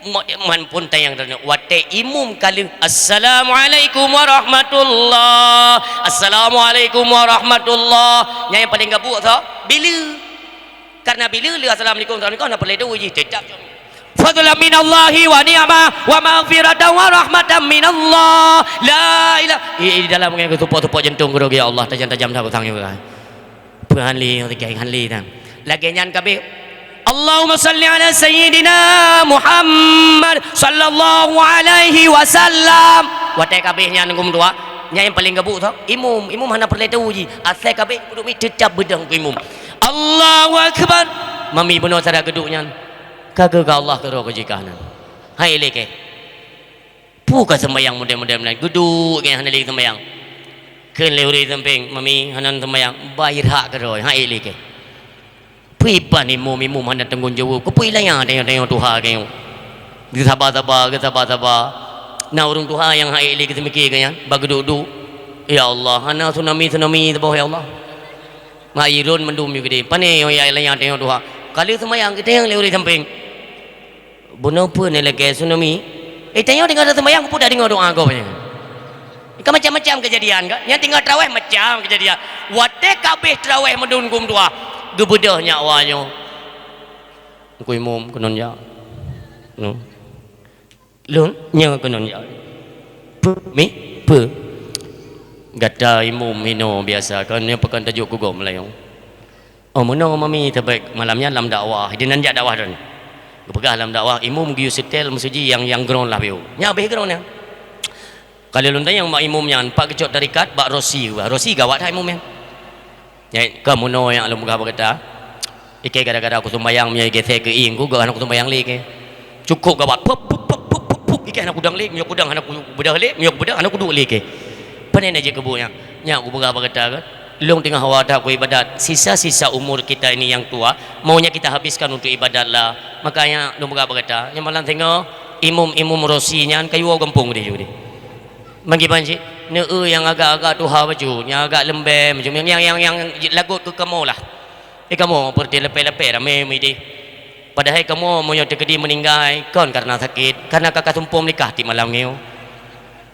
Mo-, man pun tayang droeneuh. Watèe imum ka lheueh, "Assalamualaikum warahmatullah. Assalamualaikum warahmatullah." Nyan nyang paleng gabuk tho, bila. Karena bila lheueh assalamualaikum, assalamualaikum, hana peureulèe dua jih, teutap. Fadlan minallahi wa ni'mah wa maghfiratan wa rahmatan minallah. La ilah. Eh, eh, di dalam ngon tupok-tupok jantung keudroe, ya Allah, tajam-tajam dah batang nyoe. Peue han lé, han lé tan. Lagèe nyan ka abéh. Allahumma shalli ala sayyidina Muhammad sallallahu alaihi wasallam. Watèe ka abéh nyan deungon dua, nyan nyang paleng gabuk tho. Imum, imum hana peureulèe tau jih. Asai ka abéh kudu mi teutap beudôh keu imum. Allahu Akbar. Mami bunoe cara geuduek nyan. Ka geuh ka Allah keudroe keu jih ka nan. Hai lé kèe. Peue ka seumbahyang model-model meunan? Geuduek kèe hana lé seumbahyang. Kheun lé ureueng sampéng, "Mami, hana seumbahyang." Bah irhak keudroe, han ék lé kèe. Peue iban imum-imum hana teunggong jaweueb? Keupeue ilaya tanyoe-tanyoe tuha kèe nyoe? Geusaba-saba, geusaba-saba. Na ureueng tuha nyang han ék lé geuseumiké keu nyan, bah geuduek-duek. Ya Allah, hana tsunami-tsunami saboh, ya Allah. Mak iron mandum nyoe geude. Pane nyoe ilaya tanyoe tuha? Ka lheueh seumbahyang, geutanyong lé ureueng sampéng. Bunoe peue nyan lakèe tsunami? Eh, tanyoe teungoh taseumbahyang, peue tadeungoe doa gob nyan? Ka macam-macam keujadian, kan? Nyang teungoh traweh macam keujadian. Watèe ka abéh traweh meudun gom dua, geubeudôh nyak wa nyoe. Teungku Imum keunon jak. Nyoe. Lôn nyoe keunon jak. Peue, mi? Peue? Gata Imum hinoe biasa, kan nyoe pakon tajok keu gob meulayeue. Oh, meunoe Mami, tabek malam nyan lam dakwah. Di nan jak dakwah droeneuh. Geupeugah lam dakwah, imum geuyue seutèl meuseujid nyang, nyang ground lah piôh. Nyan abéh ground nyan. Ka lheueh lôn tanyong bak imum nyan, pat geucok tarekat, bak Rosi geupeugah. Rosi gawat that imum nyan. Nyan, ka meunoe nyang lôn peugah bak gata. Ikèe gara-gara kuseumbahyang, meunyoe geusé keu ieng ku, geuh hana kuseumbahyang lé kèe. Cukôp gawat. Pup, pup, pup, pup, pup, pup. Ikèe hana kudong lé, meunyoe kudong hana ku-, beudôh lé, meunyoe beudôh hana kuduek lé kèe. Pane na jeuet keu buet nyan? Nyak kupeugah bak gata kan. Lôn teungoh awak that kuibadat. Sisa-sisa umur kita ini yang tua, maunya kita habiskan untuk ibadat lah. Makanya lôn peugah bak gata, nyang malam teungoh, imum-imum Rosi nyan ka yue gampông deh ju deh. Manggiban cit, neu-eu nyang agak-agak tuha bacut, nyang agak leumbém bacut, nyang, nyang, nyang, nyang lagot keu kamoe lah. Eh, kamoe peureuté leupie-leupie ramé meudeh. Padahai kamoe meunyoe teukeudi meuninggai kon kareuna sakét, kareuna ka kasumpôm nikah tiep malam nyoe.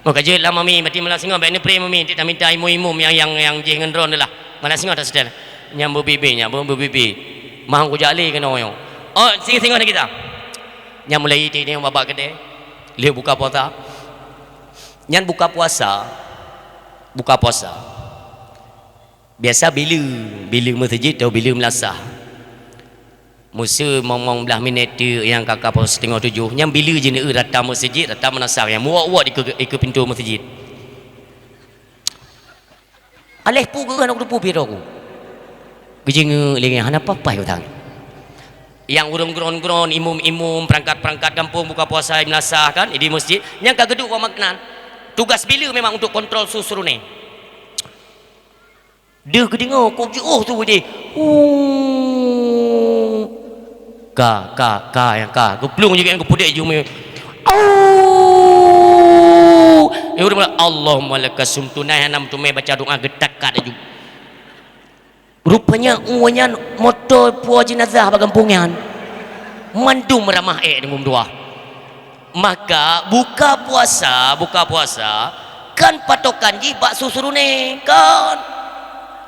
Meuka jeuet lah Mami, maté malam singoh bèk neupreh Mami, tiep taminta imum-imum nyang, nyang, nyang jih ngon droeneuh lah. Malam singoh taseutèl. Nyang beubibi, nyang beubibi. Mah kujak lé keunoe nyoe. Oh, singoh-singoh na kita. Nyang mulai tiep nyoe babah keudè. Lheueh buka puasa. Nyan buka puasa. Buka puasa. Biasa bila, bila meuseujid atau bila meulasah. Meuseu mong-mong blaih minèt teuk nyang ka, ka poh siteungoh tujoh, nyan bila jeuet neu-eu rata meuseujid, rata meunasah nyang muwok-wok dikeue, dikeue pintoe meuseujid. Aléh peue geuh hana kuteupeu pih droe ku. Geujeungeuk lé nyan hana papai utang. Nyang ureueng gron-gron, imum-imum, peurangkat-peurangkat gampông buka puasa meunasah kan, di meuseujid, nyang ka geuduek bak makanan. Tugas bila memang untuk kontrol su seureuné. Deuh geudeungoe, kok jiôh su jih. Uu. Ka, ka, ka, nyang ka. Geuplueng jih, geupudek jih. Au. Eh, ureueng, Allahumma laka sumtu, na hana meuteumé baca doa, geutakat laju. Rupanya, ueh nyan moto puwoe jeunazah bak gampông nyan. Mandum ramah ék deungon dua. Maka buka puasa, buka puasa kan patokan jih bak su seureuné, kan?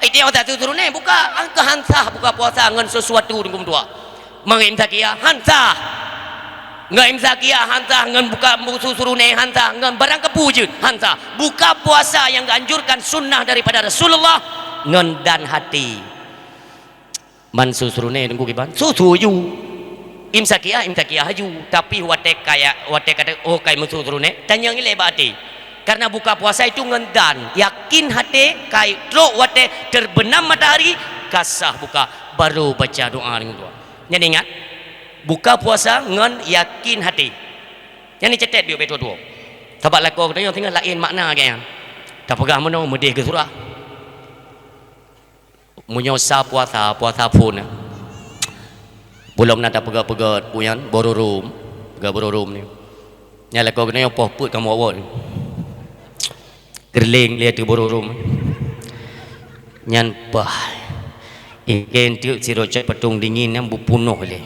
Itiak mata su seureuné buka, angka han sah buka puasa ngon sesuatu deungon dua. Mangat imsak ia han sah. Ngon imsak ia han sah, ngon buka su seureuné han sah, ngon barang keupeue jeuet han sah. Buka puasa nyang geuanjurkan sunnah daripada Rasulullah ngon dan hati. Man su seureuné teungku kiban, su su ju. Imsakiah, imsakiah ju. Tapi watée kaya, watée kata, oh, kai meusu seureuné, tanyong ilée bak até. Karena buka puasa itu ngon dan, yakin haté, kai trok watée terbenam matahari, ka sah buka, baru baca doa deungon doa. Nyan ingat, buka puasa ngon yakin haté. Nyan icatet biôk bak tuwo-tuwo. Sabab lakoe geutanyoe singoh laén makna geuh nyan. Tapeugah meunoe meudeh geusurah. Meunyoe sa puasa, puasa phon na. Bulom na tapeugah-peugah buyan, bororôm, peugah bororôm ni. Nyan lakoe geutanyoe poh peuet kamoe awak ni. Keureuléng lé ateueh bororôm. Nyan pah. Ingken teuk sidroe cat patong dingin nyang beupunoh lé.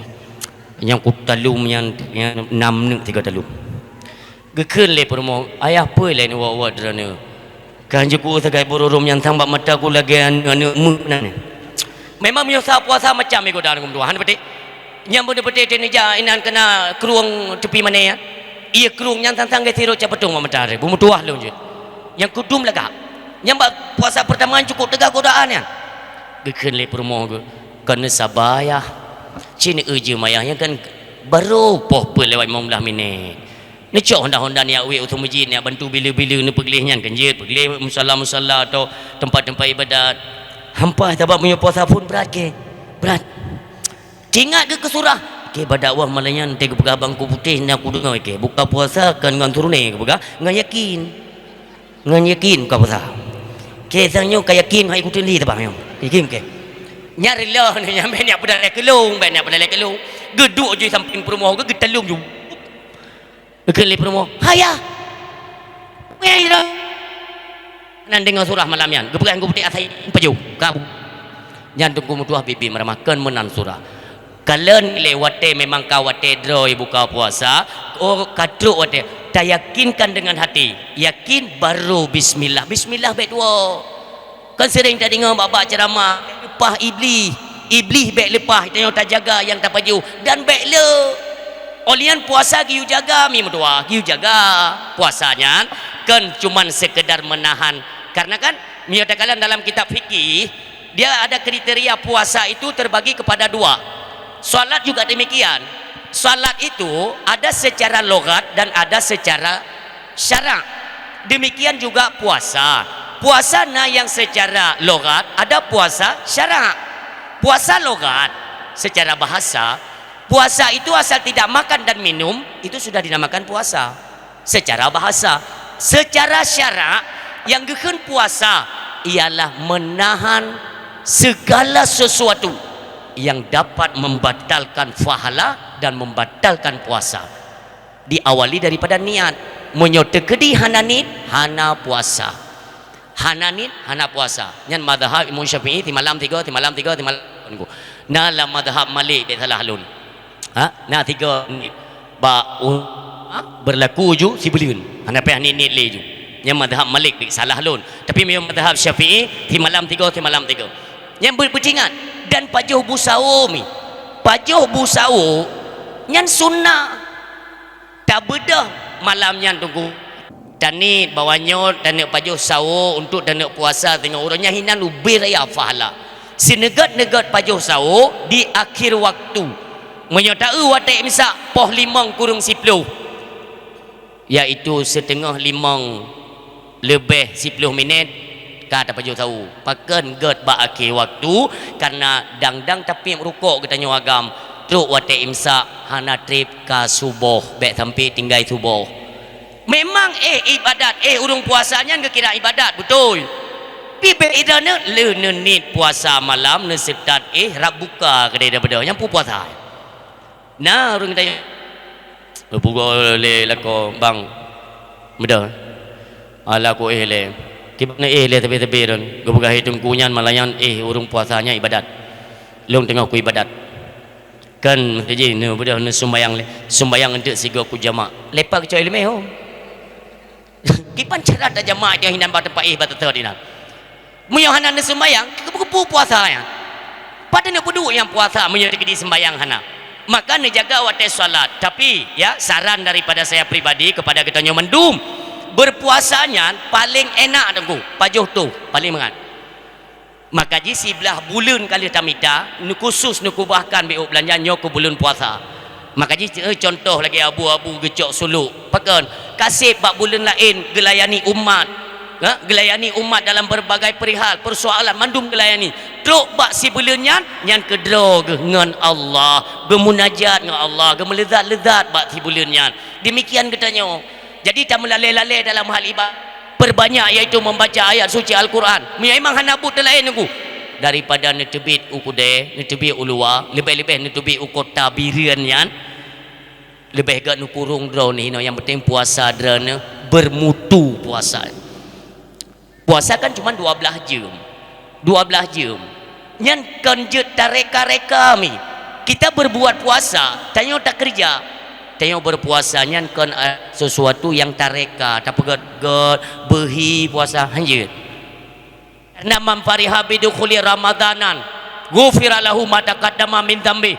Nyang kutalum nyan, nyan nam neuk tiga talum. Geukheun lé peurumoh, "Ayah peue lé neuwak-wak droeneuh? Kan jeuet ku sagai bororôm nyang sang bak mata ku lagée aneuk-aneuk meuk nan." Memang meunyoe sa puasa macam igoda aneuëk meutuah, hana peuté. Nyang beuna peuté teuh nija inan keuna krueng teupi mané nyan. Ié krueng nyan sang-sang gét sirot cap peutong bak mata teuh, beumeutuah lôn jeuet. Nyang kudum lagak. Nyang bak puasa peurtama cukôp teuga godaan nyan. Geukheun lé peurumoh geuh, "Kon neusaba yah. Cit neueu jeuem ayah nyan kan barô poh peuet lewat limong blaih minét." Neucok honda-honda neujak wék u teumujin, neujak bantu bila-bila neupeugleh nyan kan jeuet, peugleh musala-musala atau teumpat-teumpat ibadat. Hampa sabab meunyoe puasa phon brat keu, brat. Teuingat geuh keu surah. Keu bak dakwah malam nyan teuh geupeugah bangku putéh na kudeungoe keu. Buka puasa kon ngon turoné geupeugah, ngon yakin. Ngon yakin buka puasa. Keu sang nyoe ka yakin hai kuteun li tabah nyoe. Yakin keu. Nyan rila nyan bèk nyak peudalai keulong, bèk nyak peudalai keulong. Geuduek ju sampéng peurumoh geuh geutalum ju. Geukheun lé peurumoh, "Hai yah! Peue nyang jroh?" Nan deungoe surah malam nyan, geupeugah ngon peutik asai pajoh, ka bu. Nyan teungku meutuah bibi meuramah kon meunan surah. Kalon lé watée memang ka watée droe buka puasa, oh ka trok watée, tayakinkan dengan hati, yakin baru bismillah, bismillah bèk tuwoe. Kan sering tadeungoe bak-bak ceramah, leupah Iblih. Iblih bèk leupah, tanyoe tajaga nyang tapajoh dan bèk le. Óh lheueh nyan puasa geuyue jaga, mi meutuah geuyue jaga. Puasa nyan kon cuman sekedar menahan. Karena kan, meunyoe takalon dalam kitab fikih, dia ada kriteria puasa itu terbagi kepada dua. Salat juga demikian. Salat itu ada secara logat dan ada secara syarak. Demikian juga puasa. Puasa na yang secara logat, ada puasa syarak. Puasa logat, secara bahasa, puasa itu asal tidak makan dan minum, itu sudah dinamakan puasa. Secara bahasa, secara syarak, yang geukheun puasa ialah menahan segala sesuatu yang dapat membatalkan pahala dan membatalkan puasa. Diawali daripada niat. Meunyoe teukeudi hana niet, hana puasa. Hana niet, hana puasa. Nyan mazhab Imam Syafi'i, simalam tiga, simalam tiga, simalam tiga. Na lam mazhab Malik, bèk salah lôn. Ha? Na tiga niet. Bak u-, ha? Berlaku ju sibuleuen. Hana payah niet-niet lé ju. Nyan mazhab Malik, bèk salah lôn. Tapi meunyoe mazhab Syafi'i, simalam tiga, simalam tiga. Nyan beu-, beutingat. Dan pajoh bu sawo mi. Pajoh bu sawo, nyan sunnah. Tabeudôh malam nyan teungku. Taniet bahwa nyoe taneuk pajoh sawo untuk taneuk puasa teungoh uroe nyan hinan ubé raya pahala. Sineugét-neugét pajoh sawo di akhir waktu. Meunyoe taeu watèe imsak poh limong kureueng siploh, yaitu siteungoh limong leubeh siploh minét ka tapajoh sawo. Pakon gét bak akhé waktu, kareuna dang-dang tapiep rukok geutanyoe agam, trok watèe imsak hana trép ka suboh, bèk sampai tinggai suboh. Memang éh ibadat, éh ureueng puasa nyan geukira ibadat, beutôi. Pi bèk ideh neuk lheueh neuniet puasa malam, neuseutôt éh rab buka keudéh daripada nyan peue puasa. Na ureueng tanyong, geupeugah lé lakoe, "Bang, meudoh, ala ku éh lé." Kiban éh lé teubi-teubi lôn, geupeugah teungku nyan malam nyan éh ureueng puasa nyan ibadat. Lôn teungoh ku ibadat. Kan meuseujid, neubeudôh neusumbayang lé. Sumbayang eunteuk sigoe ku jamak. Leupah keucok iéleumé ho. Kiban cara tajamak nyang hinan bak teumpat éh bak teutôt inan. Meunyoe hana neusumbayang, keupeue puasa nyan? Padahai neupeuduek nyang puasa meunyoe teukeudi sumbayang hana. Maka neujaga watèe salat. Tapi, ya, saran daripada saya pribadi kepada geutanyoe mandum, berpuasa nyan paléng enak teungku, pajoh toh, paléng mangat. Maka jih siblaih buleuen ka lheueh tamita, neukhusos neukubahkan beuh beulanja nyoe keu buleuen puasa. Maka jih, eh, cuntoh lagée abu-abu geucok sulok. Pakon? Ka seb bak buleuen laén geulayani umat. Ha? Geulayani umat dalam berbagai perihal, persoalan mandum geulayani. Trok bak sibuleuen nyan, nyan keudroe geuh ngon Allah, geumunajat ngon Allah, geumeulezat-lezat bak sibuleuen nyan. Demikian geutanyoe. Jadi tameulalée-lalée dalam hal ibadah. Perbanyak, yaitu membaca ayat suci Al-Quran. Meunyoe memang hana buet laén nunggu, daripada neuteubiet u keudée, neuteubiet u luwa, leubeh-leubeh neuteubiet u kota Bireuen nyan, leubeh gét neukurong droeneuh inoe, nyang penting puasa droeneuh bermutu puasa. Puasa kan cuma dua belas jam. Dua belas jam. Nyan kon jeuet tareka-reka mi. Kita berbuat puasa, tanyoe takeureuja. Tanyoe berpuasa nyan kon, eh, sesuatu nyang tareka, tapeugét-gét, beuhi puasa, hanjeuet. Karena man fariha bidukhuli Ramadanan, ghufira lahu ma taqaddama min dzambi.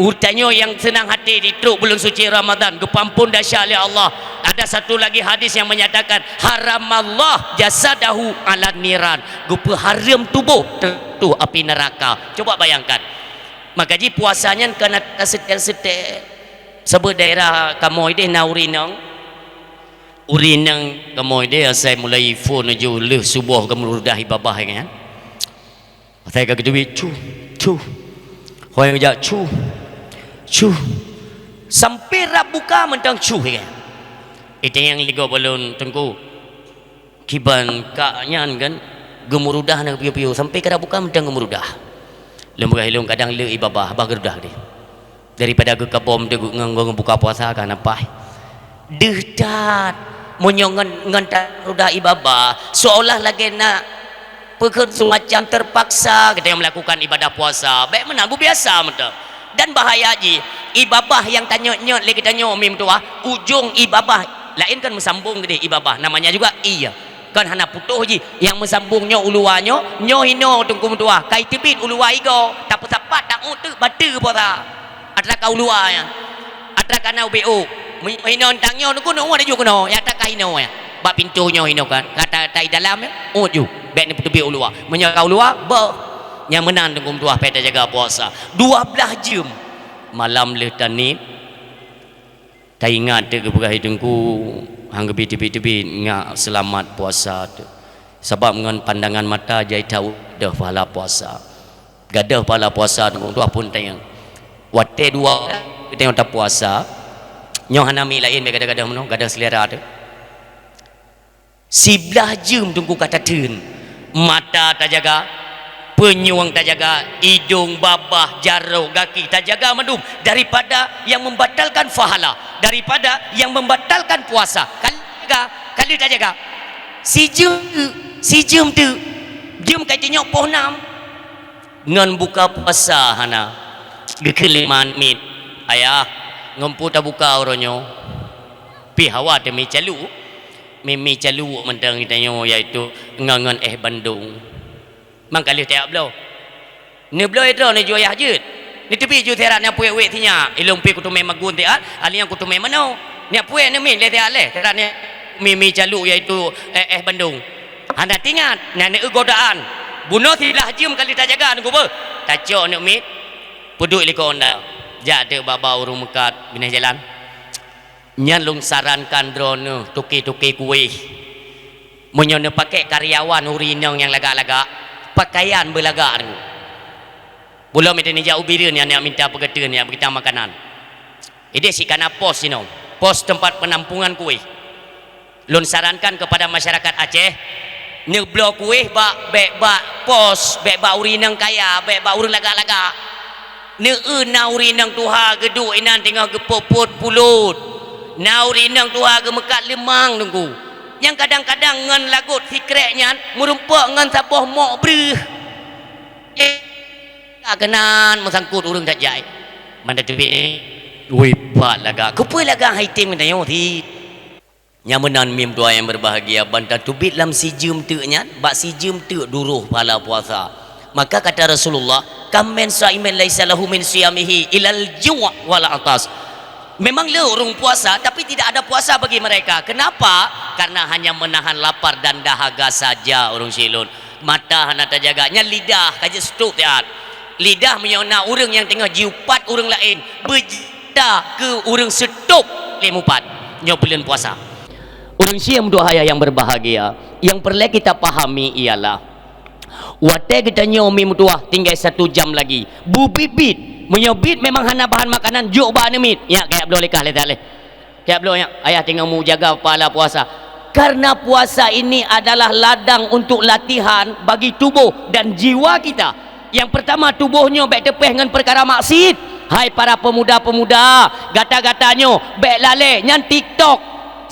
Ureuëng tanyoe nyang seunang hati jitrok buleuen suci Ramadan, geupeuampon desya lé Allah. Ada satu lagi hadis yang menyatakan, "Haramallah jasadahu 'alan niran." Geupeuhareuem tuboh teuh api neuraka. Coba bayangkan. Maka jih puasa nyan kon atra seutét-seutét. Saboh daerah kamoe deh na ureuëng inong. Ureuëng inong kamoe deh asai mulai phon laju lheueh suboh geumeurudah ié babah nyan. Asai ka geuteubiet, cuh, cuh. Ho nyang geujak, cuh, cuh. Sampai rab buka mantong cuh, ya. Itu nyang ligop ulôn, Teungku. Kiban kak nyan kan, geumeurudah na piôh-piôh, sampai ka rab buka mantong geumeurudah. Lôn peugah ilôn kadang le ié babah, bah geurudah deh. Daripada geukabom teuh ngon, ngon buka puasa ka na paih. Deuh that, meunyoe ngon, ngon tarudah ié babah, seolah lagée na peukheun semacam terpaksa geutanyoe melakukan ibadah puasa. Bék meunan, beubiasa mantong. Dan bahaya jih, ié babah nyang tanyöt-nyöt lé geutanyoe mi meutuwah, ujong ié babah laén kan meusambong keudeh ié babah, namanya juga ié. Kan hana putôh jih, nyang meusambong nyoe u luwa nyoe, nyoe hinoe Teungku meutuwah, ka iteubiet u luwa igoe, tapeusapat taôt teuk bateue puasa. Atra ka u luwa nyan. Atra ka na ubé ôk. Meunyoe hinoe tang nyoe, Teungku, neuôt laju keunoe, nyang atra ka hinoe nyan. Bak pintoe nyoe hinoe kan, ka ta-, ta i dalam nyan, ôt ju. Bék neuteubiet u luwa. Meunyoe ka u luwa, beuh. Nyang meunan Teungku meutuwah, payah tajaga puasa. Dua blaih jeuem malam lheueh taniet. Taingat teuk geupeugah lé Teungku, han geubi teubiet-teubiet ngat seulamat puasa teuk. Sabab ngon pandangan mata jai that gadôh pahala puasa. Gadôh pahala puasa Teungku meutuwah pun tanyong. Watée dua geutanyoe tapuasa, nyoe hana mi laén bak gadôh-gadôh meunoe, gadôh seulera teuk. Siblaih jeuem Teungku ka tateun. Mata tajaga, peunyueng tajaga, idong, babah, jaroe, gaki tajaga mandum daripada nyang membatalkan pahala, daripada nyang membatalkan puasa. Ka lheueh tajaga, ka lheueh tajaga. Sijeuem teuk, sijeuem teuk. Jeuem ka jiteunyoe poh nam. Ngon buka puasa hana. Geukheun lé ma aneuk miet, "Ayah, ngon peue tabuka uroe nyoe?" Pih hawa teumi caluek. Mi-mi caluek mantong geutanyoe, yaitu ngon, ngon éh bandong. Mang ka lheueh tajak bloe. Neubloe droe neujok yah jeuet. Neuteubiet ju sirat nyang puwet-wet sinyak. Ilôn pih kuteumé magun siat, aneuk nyan kuteumé manoe. Nyak puwet neumi lé siat lé. Sirat nyan mi-mi caluek, yaitu éh, éh bandong. Hana teuingat, nyan neu godaan. Bunoe siblaih jeuem ka lheueh tajaga Teungku beuh. Tacok aneuk miet, peuduek likot honda. Jak teuk bak-bak ureuëng meukat binéh jalan. Nyan lôn sarankan droeneuh toke-toke kuéh. Meunyoe neupakék karyawan ureuëng inong nyang lagak-lagak, pakaian beulagak Teungku. Bunoe meunyoe neujak u Bireuen nyan, nyak minta peugeuteueh, nyak beugeutang makanan. Ideh sika na pos sinoe, pos teumpat peunampungan kuéh. Lôn sarankan keupada masyarakat Aceh, neubloe kuéh bak, bék bak pos, bék bak ureuëng inong kaya, bék bak ureuëng lagak-lagak. Neu-eu na ureuëng inong tuha geuduek inan teungoh geupot-pot pulot. Na ureuëng inong tuha geumeukat leumang Teungku. Nyang kadang-kadang ngon lagot sikrék nyan meurumpok ngon saboh mok breuh. Eh, ka keunan meusangkot ureuëng that jai. Mantong teubiet, eh. Woi, pat lagak. Keupeue lagak hai tem geutanyoe sit? Nyang meunan mi meutuwah nyang berbahagia, ban tateubiet lam sijeuem teuk nyan, bak sijeuem teuk duroh pahala puasa. Maka kata Rasulullah, "Kam min shaimin laisa lahu min siyamihi ilal ju' wal atas." Memang le ureuëng puasa, tapi tidak ada puasa bagi mereka. Kenapa? Karena hanya menahan lapar dan dahaga saja ureuëng silon. Mata hana tajaga, nyan lidah ka jeuet seutôp siat. Lidah meunyoe na ureuëng nyang teungoh jiupat ureuëng laén, beujita keu ureuëng seutôp lé mupat. Nyoe buleuen puasa. Ureuëng syeh meutuah ayah yang berbahagia, yang peureulée kita pahami ialah, watée geutanyoe mi meutuah tinggai satu jam lagi, bubit-bit. Meunyoe bit memang hana bahan makanan, jok bak aneuk miet. Nyak, kajak bloe lé kah lé that lé. Kajak bloe nyak, ayah teungoh meujaga pahala puasa. Karena puasa ini adalah ladang untuk latihan bagi tubuh dan jiwa kita. Nyang peurtama, tuboh nyoe bék teupéh ngon peukara maksiet. Hai para peumuda-peumuda, gata-gata nyoe bék lalée nyan TikTok.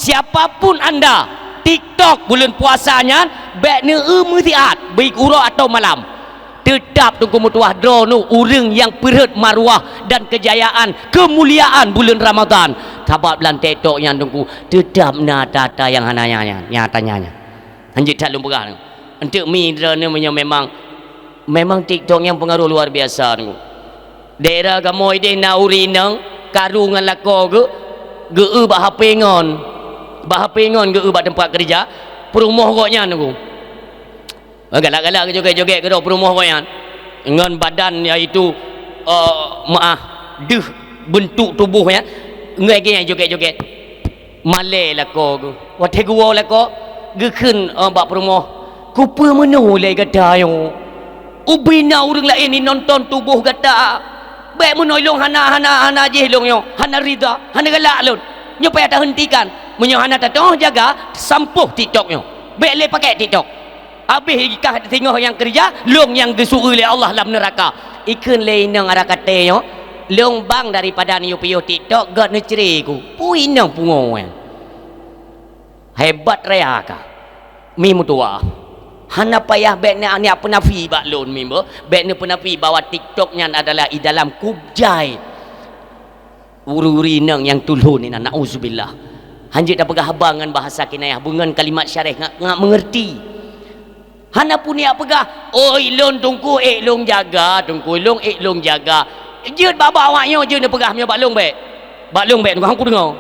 Siapa pun anda, TikTok buleuen puasa nyan bék neueu meusiat, baik uroe atawa malam. Teutab Teungku meutuah droeneuh ureuëng nyang peurhot marwah dan keujayaan, keumuliaan buleuen Ramadhan. Sabab lam TikTok nyan Teungku, teutab na ata-ata nyang hana nyan, nyan, nyata nyan. Hanjeuet that lôn peugah nyoe. Eunteuk mi droeneuh meunyoe memang, memang TikTok nyang peungaroh luar biasa Teungku. Daerah kamoe ideh na ureuëng inong, karu ngon lakoe geuh, geu-eu bak HP ngon. Bak HP ngon geu-eu bak teumpat keureuja, peurumoh gobnyan Teungku. Galak-galak geujoget-joget keudroe peurumoh gobnyan. Ngon badan yaitu, eh, meuah, deuh beuntuk tuboh nyan, ngon lagée nyan joget-joget. Malée lakoe geuh. Watée geuwoe lakoe, geukheun, eh, bak peurumoh, "Kupeue meunoe lé gata nyoe? Ubé na ureuëng laén inonton tuboh gata. Bék meunoe, ilôn hana, hana, hana jéh lôn nyoe, hana rida, hana galak lôn. Nyoe payah tahentikan. Meunyoe hana tatoh jaga, sampôh TikTok nyoe. Bék lé pakai TikTok." Abéh kah singoh nyang keureuja, lôn nyang geusue lé Allah lam neuraka. Ikheun lé inong arak até nyoe, lôn bang daripada neuyue piôh TikTok, gét neucre ku. Peue inong pungo nyan. Hebat raya kah. Mi meutuwah. Hana payah bék neujak peunafi bak lôn, mi beuh. Bék neupeunafi bahwa TikTok nyan adalah i dalam kub jai. Ureuëng-ureuëng inong nyang tulhon inan, na'uzubillah. Hanjeuet tapeugah haba ngon bahasa kinayah, beungon kalimat syarah ngat, ngat meungeurti. Hana pun jak peugah, "Oi, lôn Teungku ék lôn jaga, Teungku lôn ék lôn jaga." Jeuet bak-bak awak nyoe jeuet neupeugah, "Meunyoe bak lôn bék. Bak lôn bék, Teungku, han kudeungoe."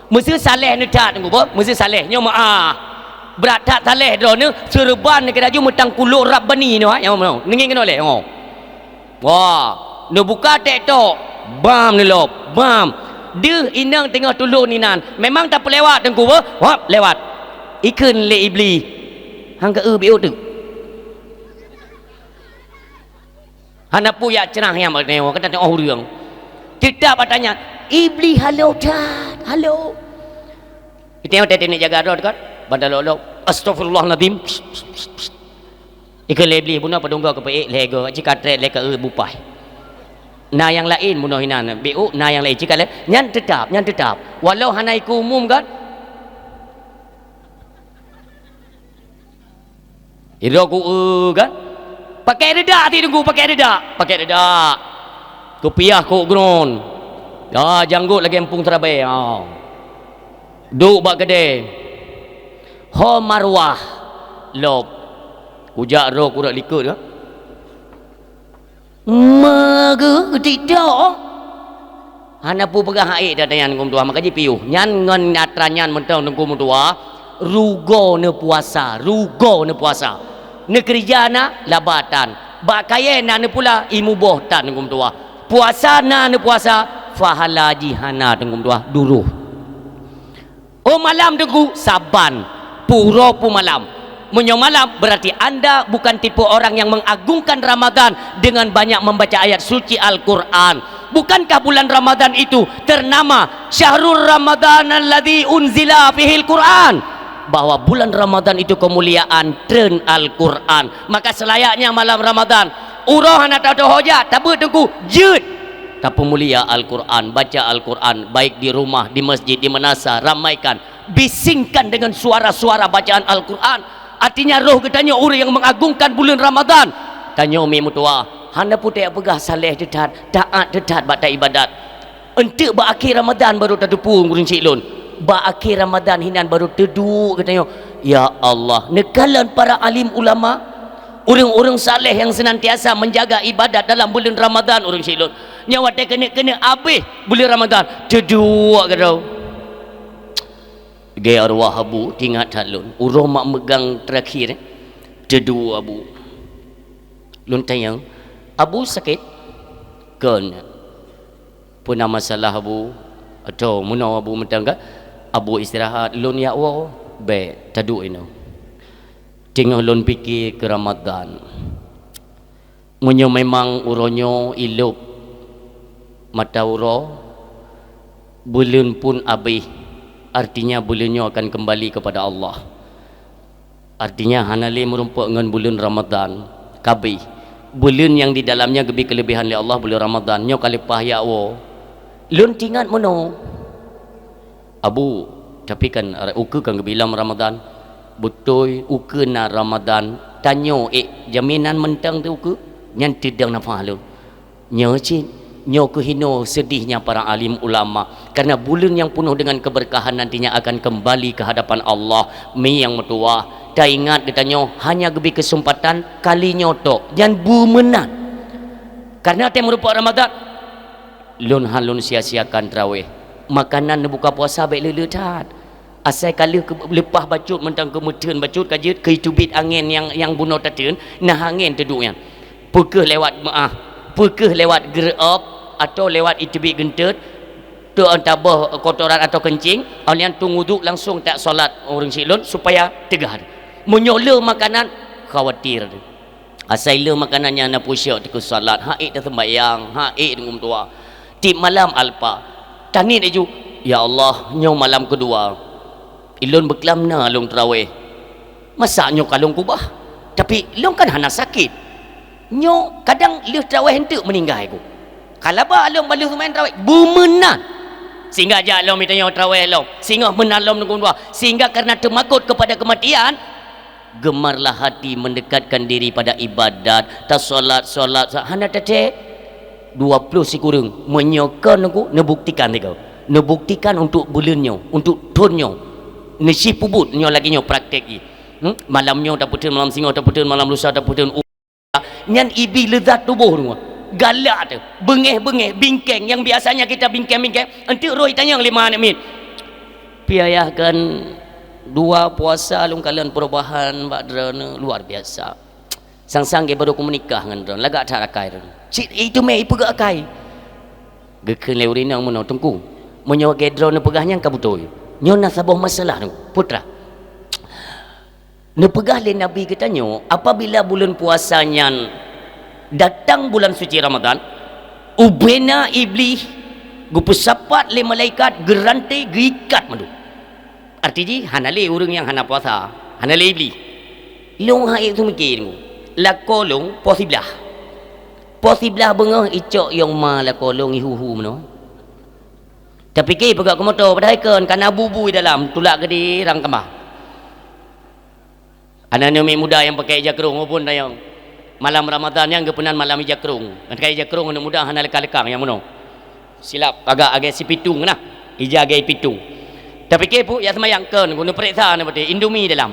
Meuseu saleh neuthat, Teungku, beuh? Meuseu saleh, nyoe meu'ah. Brat that saleh droeneuh, seureuban neukira ju meutangkulok Rabbani nyoe, ha? Nyoe, nyoe. Neungieng keunoe lé, nyoe. Wah, neubuka TikTok, bam neulop, bam. Deuh inong teungoh tulhon inan, memang tapeulewat Teungku beuh, hop, lewat. Ikheun lé Iblih, "Han keu eu biôh teuk." Hana peue jak ceurah nyang bak nyoe, ka tateu'oh ureuëng. Teutab ata nyan, Iblih halo that, halo. Iteu'oh teuneuk jaga droe kan, banda lop-lop, "Astagfirullahaladzim." Ikheun lé Iblih, "Bunoe padum goe keu peuék lhée goe, cit ka trép lé ka eu bupai. Na nyang laén bunoe inan, biôh na nyang laén cit ka lé." Nyan teutab, nyan teutab. Walau hana ikeu umum kan? Idroe ku eu kan? Pakai reudak ti Teungku, pakai reudak, pakai reudak. Kupiah kok gron. Ya, janggot lagée empung teurabai. Ha. Duek bak keudée. Ho marwah lop. Kujak roh kureueng likot ka. Meugeutiek dok. Hana peue peugah hak ék dah nyan Teungku meutuah, maka jipiôh. Nyan ngon atra nyan mantong Teungku meutuah, rugoe neupuasa, rugoe neupuasa. Neukeureuja na laba tan. Bak kayée na neupula, ié muboh tan Teungku meutuah. Puasa na neupuasa, pahala jih hana Teungku meutuah, duroh. Oh malam Teungku, saban, pue uroe pue malam. Meunyoe malam, berarti anda bukan tipe orang yang mengagungkan Ramadan dengan banyak membaca ayat suci Al-Quran. Bukankah bulan Ramadan itu ternama syahrul Ramadan alladzi unzila fihil Quran? Bahwa bulan Ramadan itu kemuliaan treun Al-Quran. Maka selayaknya malam Ramadan, uroe hana tatoh hojat, tabeuet Teungku, jeuet. Tapeumulia Al-Quran, baca Al-Quran, baik di rumah, di masjid, di meunasah, ramaikan, bisingkan dengan suara-suara bacaan Al-Quran. Artinya, roh geutanyoe ureuëng nyang mengagungkan buleuen Ramadhan. Tanyoe mi meutuwah, hana putéh peugah saleh teutat, taat teutat bak taibadat. Eunteuk bak akhé Ramadhan barô tateupeue ureuëng syiek lôn. Bak akhé Ramadhan hinan barô teuduek geutanyoe, "Ya Allah, neukalon para alim ulama, ureuëng-ureuëng saleh nyang seunantiasa menjaga ibadat dalam buleuen Ramadhan ureuëng syiek lôn." Nyoe watée keuneuk-keuneuk abéh buleuen Ramadhan, teuduek keudroe. Gaya arwah Abu, teuingat that lôn. Uroe mak meugang teurakhier, eh. Teuduek Abu. Lôn tanyong, "Abu sakét?" "Kon." "Peue na masalah Abu?" "Atau meunoe Abu mantong ka?" "Abu istirahat, lôn jak woe." "Bék, taduek inoe." Teungoh lôn pike keu Ramadhan. Meunyoe memang uroe nyoe ilop mata uroe, buleuen pun abéh, artinya buleuen nyoe akan kembali kepada Allah. Artinya hana lé meurumpok ngon buleuen Ramadhan, ka abéh. Buleuen nyang di dalamnya geubri keuleubaihan lé Allah buleuen Ramadhan, nyoe ka leupah jak woe. Lôn teuingat meunoe. "Abu, tapi kan ukeue kan geubri lom Ramadhan." "Beutôi, ukeue na Ramadhan, tanyoe ék jaminan mantong teuh ukeue?" Nyan teudong nafah lôn. Nyoe cit, nyoe keuh inoe seudihnya para alim ulama, karena buleuen nyang peunoh dengan keberkahan nantinya akan kembali ke hadapan Allah. Mi nyang meutuwah, taingat geutanyoe hanya geubri keuseumpatan kali nyoe tok, nyan beumeunan. Karena watée meurumpok Ramadhan, lôn hán lôn sia-siakan traweh. Makanan neubuka puasa bék le-le that. Asai ka lheueh keu-, leupah bacut mantong keu meuteun bacut ka jeuet keu teubiet angén nyang, nyang bunoe tateun, na angén teuduek nyan. Peu kheueh lewat meuáh, peu kheueh lewat geureuob, atawa lewat iteubiet geunteut, teu tabôh kotoran atawa keuncing, awak nyan tueng uduk langsong tasalat ureuëng siklon supaya teugar. Meunyoe le makanan, khawatir. Asai le makanan nyan na pusyok teuh keu salat, han ék taseumbahyang, han ék deungon meutuwah. Tiep malam alpa, taniet laju, "Ya Allah, nyoe malam keudua. Ilôn beuklam na lôn traweh. Masa nyoe ka lôn keubah? Tapi lôn kan hana sakét. Nyoe kadang lheueh traweh eunteuk meuninggai ku. Kalaba lôn ban lheueh seumayang traweh, beumeunan. Sehingga jak lom itanyong traweh lom, singoh meunan lom deungon dua. Sehingga karena teumakot kepada kematian, gemarlah hati mendekatkan diri pada ibadat, tasalat, salat, sa-, hana tatek." Dua ploh sikureueng, meunyoe kon neuku, neubuktikan sigoe. Neubuktikan untuk buleuen nyoe, untuk thon nyoe. Neusi peubuet nyoe lagée nyoe praktek jih. Hmm? Malam nyoe tapeuteun, malam singoh tapeuteun, malam lusa tapeuteun. Nyan ibi leuzat tuboh nyoe. Galak teuh, beungéh-beungéh, bingkeng, nyang biasanya kita bingkeng-bingkeng, eunteuk roh itanyong lé ma aneuk miet. Piayah kan dua puasa lôn kalon perubahan bak droeneuh luar biasa. Sang-sang gét baru kumeunikah ngon droeneuh, lagak that akai droeneuh. Cit itu mé ipeugah akai. Geukheun lé ureuëng inong meunoe, "Teungku, meunyoe gét droeneuh peugah nyan ka beutôi. Nyoe na saboh masalah, Teungku, putra." Neupeugah lé Nabi geutanyoe, apabila buleuen puasa nyan datang bulan suci Ramadhan, ubena Iblih geupeusapat lé malaikat, geuranté, geuikat mandum. Arti jih, hana lé ureuëng nyang hana puasa, hana lé Iblih. Lôn han ék seumiké, lakoe lôn poh siblaih. Poh siblaih beungoh icok yong ma lakoe lôn ihu-hu meunoe. Tapike peugah keu moto, padahai kon kana bu-bu di dalam, tulak geude rang kama. Aneuk-aneuk miet muda nyang pakai ija krong, walaupun tanyong malam Ramadhan nyan geupeunan malam ija krong. Pakai ija krong aneuk muda hana lekang-lekang nyang meunoe. Silap agak agak sipitung nah. Ija agak pitung. Tapike pu, ya seumayang kon, guna pereksa na berarti Indomie dalam.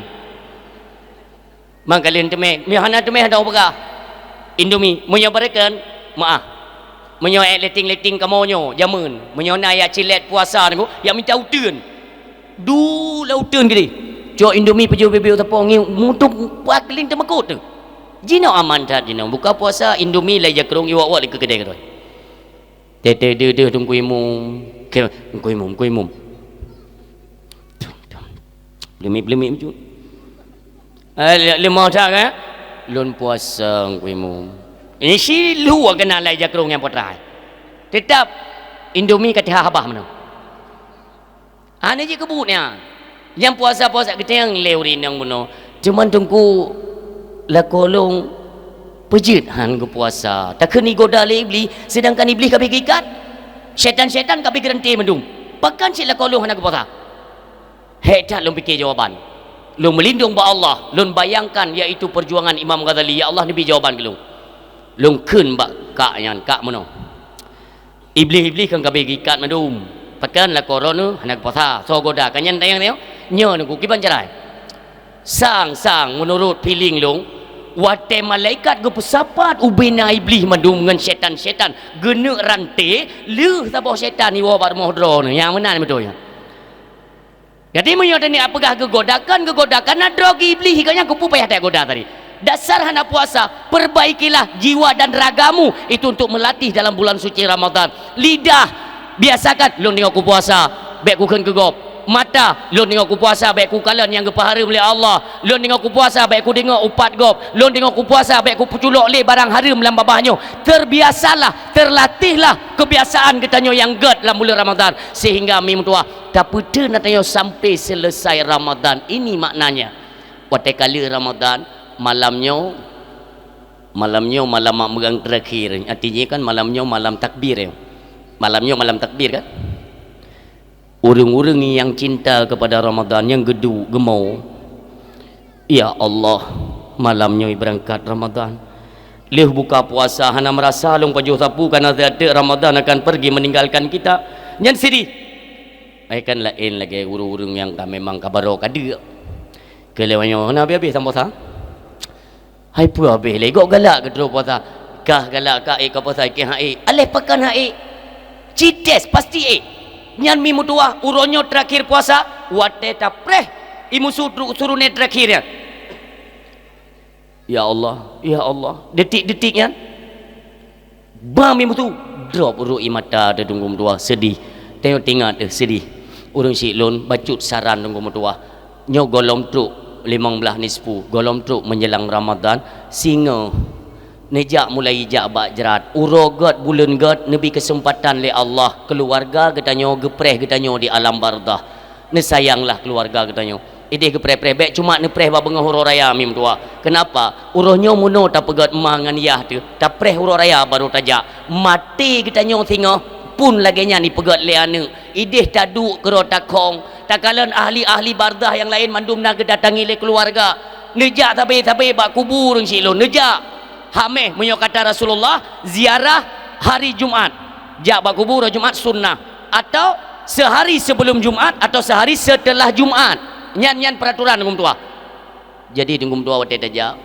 Mangkalin teumé, meunyoe hana teumé hana peugah. Indomie, meunyoe bareken, meuah. Meunyoe ék letting-letting kamoe nyoe, jameun. Meunyoe na ya cilet puasa nyoe, ya minta uteuen. Du la uteuen gede. Cok Indomie peujeuet bibeu teupong ngieng mutuk puah keling teumeukot tu. Jinoe aman that jinoe. Buka puasa Indomie lai jakrong iwak-wak lé keu keudè keudè. Tete deuh deuh Teungku Imum. Ke Teungku Imum, Teungku Imum. Beuleumiet-beuleumiet meucut. Eh, leumo that kan? Lôn puasa Teungku Imum. Ini si lu kena lai jakrong nyang potra. Tetap Indomie ka teuhah habah meunoe. Hana jikeubuet nyan. Nyang puasa-puasa geuteung lé ureuëng inong bunoe. Cuman Teungku lakoe lôn peujeuet han geupuasa. Takheun igoda lé Iblih, seudangkan Iblih ka bèk geuikat. Syaitan-syaitan ka bèk geuranté mandum. Pakon cit lakoe lôn hana geupuasa? Hék that lôn pike jawaban. Lôn meulindong bak Allah, lôn bayangkan yaitu perjuangan Imam Ghazali, ya Allah neubi jawaban keu lôn. Lôn kheun bak kak nyan, kak meunoe. Iblih-iblih kan ka bèk geuikat mandum. Pakon lakoe droeneuh hana geupuasa, soe goda ka nyan tanyong-tanyong. Nyoe Teungku kiban cara. Sang-sang meunurot feeling lôn, watèe malaikat geupeusapat ubena Iblih mandum ngon syaitan-syaitan geuneuk ranté, lheueh saboh syaitan iwoe bak rumoh droeneuh. Nyang meunan beutôi nyan. Jadi meunyoe teuh niat peugah geugoda, kon geugoda, karena droe geuh Iblih, gobnyan keupeue payah tagoda tadi. Dasar hana puasa, perbaikilah jiwa dan ragamu itu untuk melatih dalam bulan suci Ramadan. Lidah, biasakan, "Lôn deungoe kupuasa, bèk kukheun keu gob." Mata, "Lôn deungoe kupuasa, bèk kukalon nyang geupeuhareuem lé Allah. Lôn deungoe kupuasa, bèk kudeungoe upat gob. Lôn deungoe kupuasa, bèk kupeuculok lé barang hareuem lam babah nyoe." Terbiasalah, terlatihlah kebiasaan geutanyoe nyang gèt lam buleuen Ramadan, sehingga mi meutuwah tapeutheun tanyoe sampai selesai Ramadan. Ini maknanya. Watèe ka lheueh Ramadan, malam nyoe, malam nyoe malam mak meugang terakhir. Artinya kan malam nyoe malam takbir, ya. Malam nyoe malam takbir, kan? Ureueng-ureueng nyang cinta kepada Ramadan, nyang geuduek, geumo, "Ya Allah, malam nyoe beurangkat Ramadan. Lheueh buka puasa hana meurasa lôn pajoh sapeue, karena tateuk Ramadan akan pergi meninggalkan kita." Nyan sideh. Eh, kan laén lagèe ureueng-ureueng nyang ka memang ka barô ka deuk. Keu lheueh nyoe hana habéh-habéh samosa. Hai peue habéh lé, gob galak keu droe puasa. Kah galak ka ék ka puasa, keu han ék. Aléh pakon han ék. Ci tes, pasti ék. Nyan mi meutuwah, uroe nyoe terakhir puasa, watèe tapreh i musu tru-, surune terakhir nyan. Ya Allah, ya Allah. Detik-detik nyan. Ba mi meusu, drop ruek ie mata teuh Teungku meutuwah, seudeh. Tanyoe teuingat teuh, seudeh. Ureueng syiek lôn bacut saran Teungku meutuwah. Nyoe gohlom trok limong blaih nisfu, gohlom trok meunjelang Ramadan, singoh neujak mulai jak bak jrat. Uroe gèt, buleuen gèt neubi keuseumpatan lé Allah keuluwarga geutanyoe geupreh geutanyoe di alam barzakh. Neusayanglah keuluwarga geutanyoe. Idéh geupreh-preh, bèk cuma neupreh bak beungoh uroe raya mi meutuwah. Keunapa? Uroe nyoe meunoe tapeugèt ma ngon yah teuh, tapreh uroe raya barô tajak. Maté geutanyoe singoh pun lagèe nyan ipeugèt lé aneuk. Idéh taduek keudroe takhong, takalon ahli-ahli barzakh nyang laén mandum na geudatangi lé keuluwarga. Neujak sabe-sabe bak kubu ureueng syiek lôn, neujak. Hamèh, meunyoe kata Rasulullah, ziarah hari Jumat. Jak bak kubu uroe Jumat sunnah. Atau sehari sebelum Jumat atau sehari setelah Jumat. Nyan, nyan peraturan Teungku meutuwah. Jadi Teungku meutuwah watèe tajak,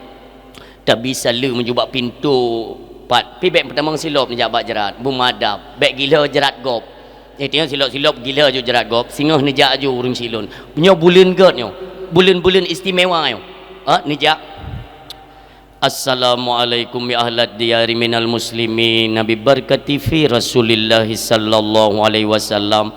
tabi saleue meunyoe bak pintoe pat. Pi bèk peutamong silop neujak bak jrat, beumadab. Bèk gila jrat gob. Eh, tanyoe silop-silop gila ju jrat gob, singoh neujak ju ureueng syiek lôn. Nyoe buleuen gèt nyoe. Buleuen-buleuen istimewa nyoe. Ha, neujak. Assalamualaikum ya ahlad diyari minal muslimin, bi barakati fi Rasulillahi sallallahu alaihi wasallam.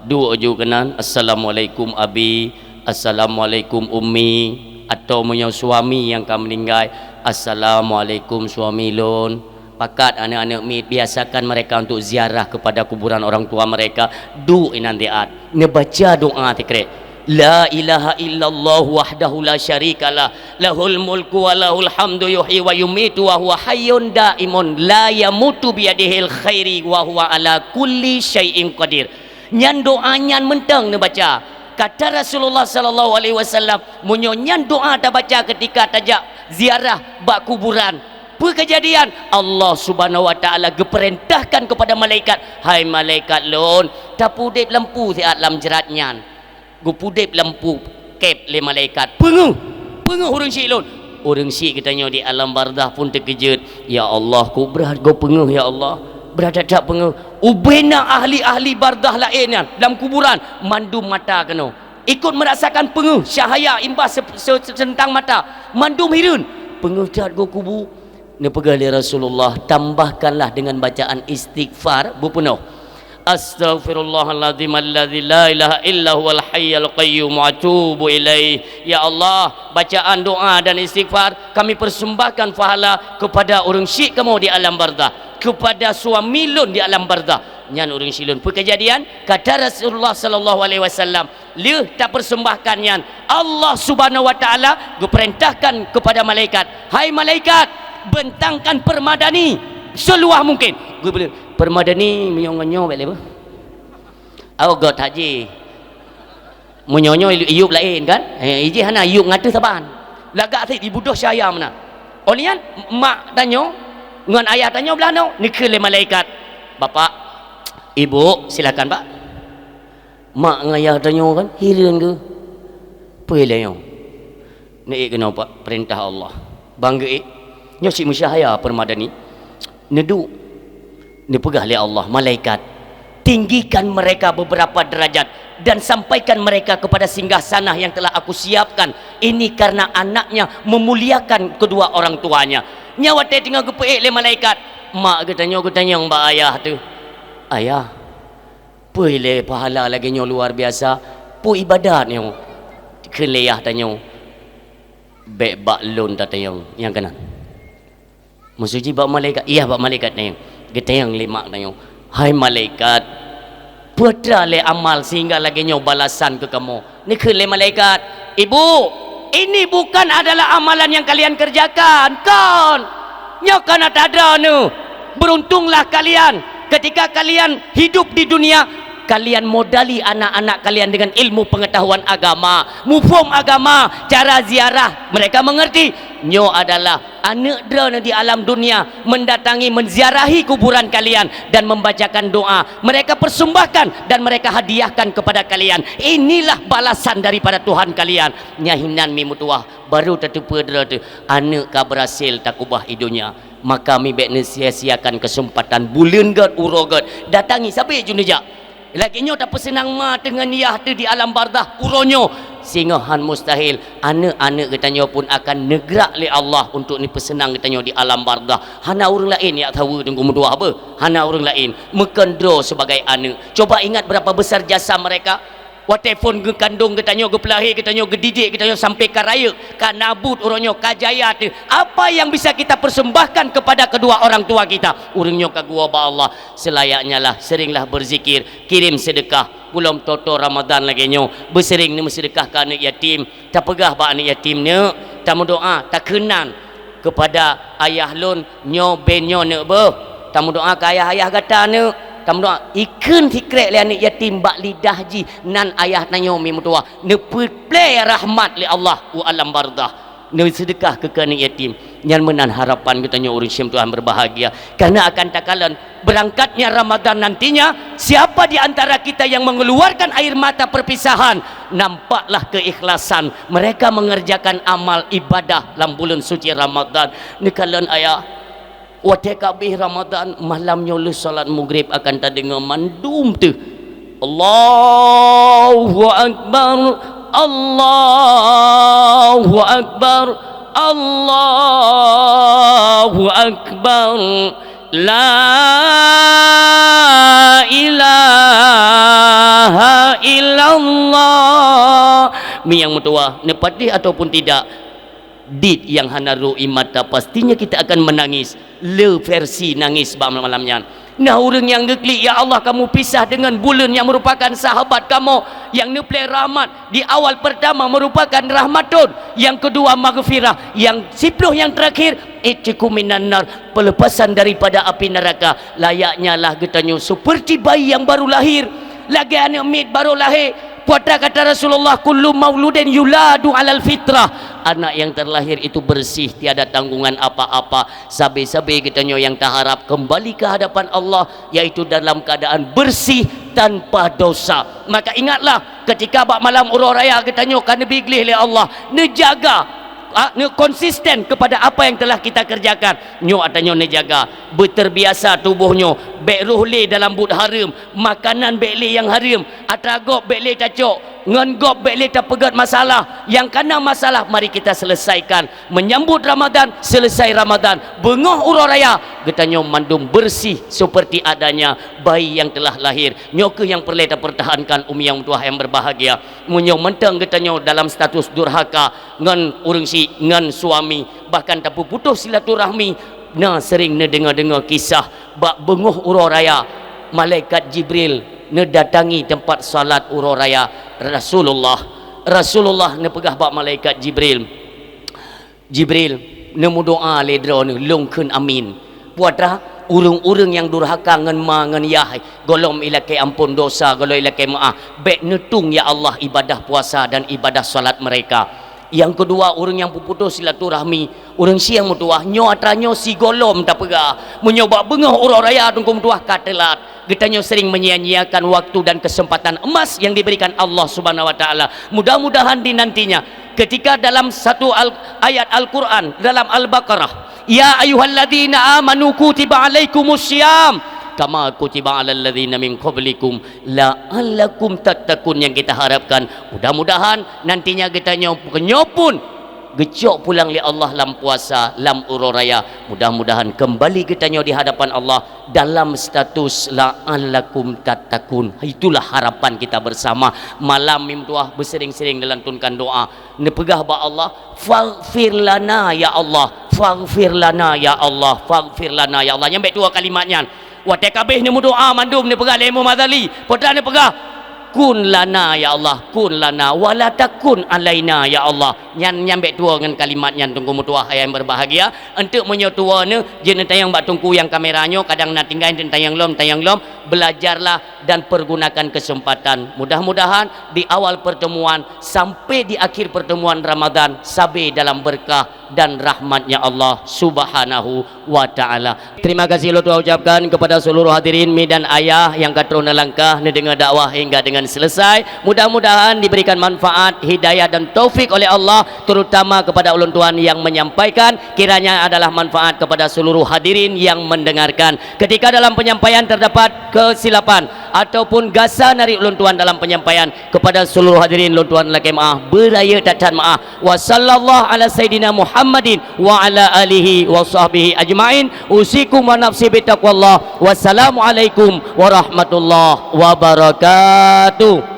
Duek ju keunan, "Assalamualaikum abi, assalamualaikum ummi," atau meunyoe suami nyang ka meuninggai, "Assalamualaikum suami lôn." Pakat aneuk-aneuk miet, biasakan mereka untuk ziarah kepada kuburan orang tua mereka. Duek inan diat, neubaca doa tikrek. La ilaha illallah wahdahu la syarikalah, lahul mulku wa lahul hamdu yuhyi wa yumitu wa huwa hayyun daimun la yamutu biyadihil khairi wa huwa ala kulli syai'in qadir. Nyan doa nyan mantong neubaca. Kata Rasulullah sallallahu alaihi wasallam, meunyoe nyan doa tabaca ketika tajak ziarah bak kuburan, peue keujadian? Allah Subhanahu wa Taala geupeurintahkan kepada malaikat, "Hai malaikat lôn, tapeudeb lampu siat lam jrat nyan." Geupudeb lampu kèb lé malaikat. Peungeuh! Peungeuh ureueng syiek lôn! Ureueng syiek geutanyoe di alam barzakh pun teukeujot. Ya Allah, kok brat gob peungeuh, ya Allah. Brat that-that peungeuh. Ubena ahli-ahli barzakh laén nyan lam kuburan, mandum mata keunoe. Ikut merasakan peungeuh, cahaya imbas se-, se-, seutang mata. Mandum hireuen. Peungeuh that gob kubu. Neupeugah lé Rasulullah, tambahkanlah dengan bacaan istighfar beupeunoh. Astaghfirullahaladzim alladzi la ilaha illa huwal hayyul qayyum wa atubu ilaih. Ya Allah, bacaan doa dan istighfar kami persembahkan pahala kepada ureueng syiek kamoe di alam barzakh, kepada suami lôn di alam barzakh. Nyan ureueng syiek lôn. Peue keujadian? Kata Rasulullah sallallahu alaihi wasallam, lheueh tapersembahkan nyan, Allah Subhanahu wa Taala geupeurintahkan kepada malaikat, "Hai malaikat, bentangkan permadani seluas mungkin." Geupeuleueh, permadani meunyoe ngon nyoe bèk lé beuh. Awak göt haji. Meunyoe nyoe iyup laén kan? Eh, ijih hana iyup ngon ateueh saban. Lagak sit ibudoh cahya meunan. Óh lheueh nyan, mak tanyoe ngon ayah tanyoe blah noe, neukheun lé malaikat, "Bapak, Ibu, silakan, Pak." Mak ngon ayah tanyoe kan hireuen geuh. Peue lé nyoe? Neuék keunoe bak peurintah Allah. Bang geuék. Nyoe cit meucahya permadani. Neuduek. Neupeugah lé Allah, malaikat, Tinggikan mereka beberapa derajat dan sampaikan mereka kepada singgah sanah yang telah Aku siapkan. Ini karena anaknya memuliakan kedua orang tuanya. Nyan watée teungoh geupeuék lé malaikat, mak geutanyoe geutanyong bak ayah teuh, "Ayah, peue lé pahala lagée nyoe luar biasa? Peue ibadat nyoe?" Kheun lé yah tanyoe, "Bék bak lôn tatanyong nyang keunan." Maksud jih bak malaikat, iya bak malaikat nyan. Geutanyong lé mak tanyoe, "Hai malaikat, peue atra lé amal sehingga lagée nyoe balasan keu kamoe?" Neukheun lé malaikat, "Ibu, ini bukan adalah amalan yang kalian kerjakan. Kon! Nyoe kon atra droeneuh. Beruntunglah kalian ketika kalian hidup di dunia, kalian modali anak-anak kalian dengan ilmu pengetahuan agama, muphom agama, cara ziarah, mereka mengerti. Nyoe adalah aneuëk droeneuh di alam dunia mendatangi, menziarahi kuburan kalian dan membacakan doa. Mereka persembahkan dan mereka hadiahkan kepada kalian. Inilah balasan daripada Tuhan kalian." Nyan hinan mi meutuwah, baru tateupeue droe teuh, aneuëk ka berhasil takubah i donya. Maka mi bék neusia-siakan kesempatan buleuen gét, uroe gét. Datangi, sabe jih neujak. Lagée nyoe tapeuseunang ma teuh ngon yah teuh di alam barzakh uroe nyoe, singoh han mustahil aneuëk-aneuëk geutanyoe pun akan neugrak lé Allah untuk neupeuseunang geutanyoe di alam barzakh. Hana ureuëng laén jak saweue teungku meutuwah beuh, hana ureuëng laén, meukon droe sebagai aneuëk. Coba ingat berapa besar jasa mereka. Watée phon geukandong geutanyoe, geupeulahé geutanyoe, geudidik geutanyoe sampai ka rayeuk, ka nabut uroe nyoe, ka jaya teuh. Apa yang bisa kita persembahkan kepada kedua orang tua kita? Ureuëng nyoe ka geuwoe bak Allah. Seulayaknyalah, seringlah berzikir, kirim seudeukah. Gohlom toe-toe Ramadhan lagée nyoe, beuseuring neumeuseudeukah keu aneuëk yatim. Tapeugah bak aneuëk yatim, "Neuk, tameudoá, takeunan keupada ayah lôn nyoe, ben nyoe neuk beuh. Tameudoá keu ayah-ayah gata neuk. Tameudoá." Ikheun sikrék lé aneuëk yatim bak lidah jih, nan ayah tanyoe mi meutuwah. Neupeuplé rahmat lé Allah u alam barzakh. Neuseudeukah keu, keu aneuëk yatim. Nyan meunan harapan geutanyoe ureuëng syedara Tuhan berbahagia. Karena akan takalon berangkatnya Ramadan nantinya, siapa di antara kita yang mengeluarkan air mata perpisahan, nampaklah keikhlasan mereka mengerjakan amal ibadah lam buleuen suci Ramadan. Neukalon ayah, watée ka abéh Ramadan, malam nyoe lheueh salat Maghrib akan tadeungoe mandum teuh, "Allahu Akbar, Allahu Akbar, Allahu Akbar, la ilaha illallah." Mi nyang meutuwah, neupatéh ataupun tidak, dit nyang hana rhot ie mata, pastinya kita akan menangis. Le versi nangis bak malam nyan. Nah, ureuëng nyang geuklik, "Ya Allah, kamoe pisah dengan buleuen nyang merupakan sahabat kamoe, nyang neuplé rahmat di awal pertama merupakan rahmatun, yang kedua maghfirah, yang siploh nyang terakhir itqu minan nar, pelepasan daripada api neraka." Layaknyalah geutanyoe seperti bayi yang baru lahir, lagée aneuëk miet barô lahé. Peue atra kata Rasulullah, "Kullu mauludin yuladu alal fitrah." Anak yang terlahir itu bersih, tiada tanggungan apa-apa. Sabe-sabe geutanyoe nyang taharap kembali ke hadapan Allah, yaitu dalam keadaan bersih, tanpa dosa. Maka ingatlah, ketika bak malam uroe raya geutanyoe ka neubi gleh lé Allah, neujaga, a, neukonsisten kepada apa yang telah kita kerjakan. Nyoe atra nyoe neujaga, beuterbiasa tuboh nyoe, bék rôh lé dalam buet hareuem, makanan bék lé nyang hareuem, atra gob bék lé tacok, ngon gob bék lé tapeugét masalah. Nyang kana masalah, mari kita selesaikan. Menyambut Ramadan, selesai Ramadan, beungoh uroe raya, geutanyoe mandum bersih seperti adanya bayi yang telah lahir. Nyoe kheueh nyang peureulée tapeurtahankan, umi nyang meutuwah nyang berbahagia. Meunyoe mantong geutanyoe dalam status durhaka ngon ureuëng syik, ngon suami, bahkan tapeuputoh silaturahmi, na sering neudeungoe-deungoe kisah bak beungoh uroe raya, malaikat Jibril neudatangi teumpat salat uroe raya Rasulullah. Rasulullah neupeugah bak malaikat Jibril, "Jibril, neumeudoá lé droeneuh, lôn kheun amin. Peue atra, ureuëng-ureuëng nyang durhaka ngon ma ngon yah, gohlom ilakée amphon dosa, gohlom ilakée meuáh, bék neutueng, ya Allah, ibadah puasa dan ibadah salat mereka. Nyang keudua, ureuëng nyang peuputoh silaturahmi, ureuëng syik nyang meutuwah, nyoe atra nyoe sigohlom tapeugah. Meunyoe bak beungoh uroe raya teungku meutuwah ka teulat, geutanyoe sering menyia-nyiakan waktu dan kesempatan emas yang diberikan Allah Subhanahu wa Taala. Mudah-mudahan di nantinya, ketika dalam satu al-, ayat Al-Quran dalam Al-Baqarah, "Ya ayyuhalladzina amanu kutiba alaikumus siyam." Kama kutiba alal ladzina min qablikum la'allakum tattaqun, yang kita harapkan, mudah-mudahan nantinya geutanyoe, nyoe pun geucok pulang lé Allah lam puasa, lam uroe raya. Mudah-mudahan kembali geutanyoe di hadapan Allah dalam status la'allakum tattaqun. Itulah harapan kita bersama. Malam meutuah beusering-sering neulantunkan doa. Neupeugah bak Allah, "Faghfir lana ya Allah, faghfir lana ya Allah, faghfir lana ya Allah." Nyang bèk tuwoe kalimat nyan. Watèe ka abéh neumeudoa mandum, neupeugah lé Imam Ghazali, peue neupeugah, "Kun lana ya Allah, kun lana, wa la takun alaina ya Allah." Nyan, nyang bèk tuwoe ngon kalimat nyan, Teungku meutuah nyang berbahagia. Enteuk meunyoe tuwoe neuh, jeuet neutanyong bak Teungku nyang kamera nyoe, kadang na tinggai, neutanyong lom, tanyong lom. Belajarlah dan pergunakan kesempatan. Mudah-mudahan di awal pertemuan sampai di akhir pertemuan Ramadan, sabe dalam berkah dan rahmatnya Allah Subhanahu wa Ta'ala. Terima kasih ulôn tuan ucapkan kepada seluruh hadirin, mi dan ayah nyang ka troh neulangkah neudeungoe dakwah hingga dengan selesai. Mudah-mudahan diberikan manfaat, hidayah dan taufik oleh Allah, terutama kepada ulôn tuan yang menyampaikan, kiranya adalah manfaat kepada seluruh hadirin yang mendengarkan. Ketika dalam penyampaian terdapat kesilapan ataupun gasa dari ulôn tuan dalam penyampaian, kepada seluruh hadirin ulôn tuan lakèe meu'ah, beurayeuk that-that meu'ah. Wa sallallahu ala sayyidina Muhammadin wa ala alihi wa sahbihi ajmain. Usikum wa nafsi bitaqwallah. Wassalamualaikum warahmatullahi wabarakatuh.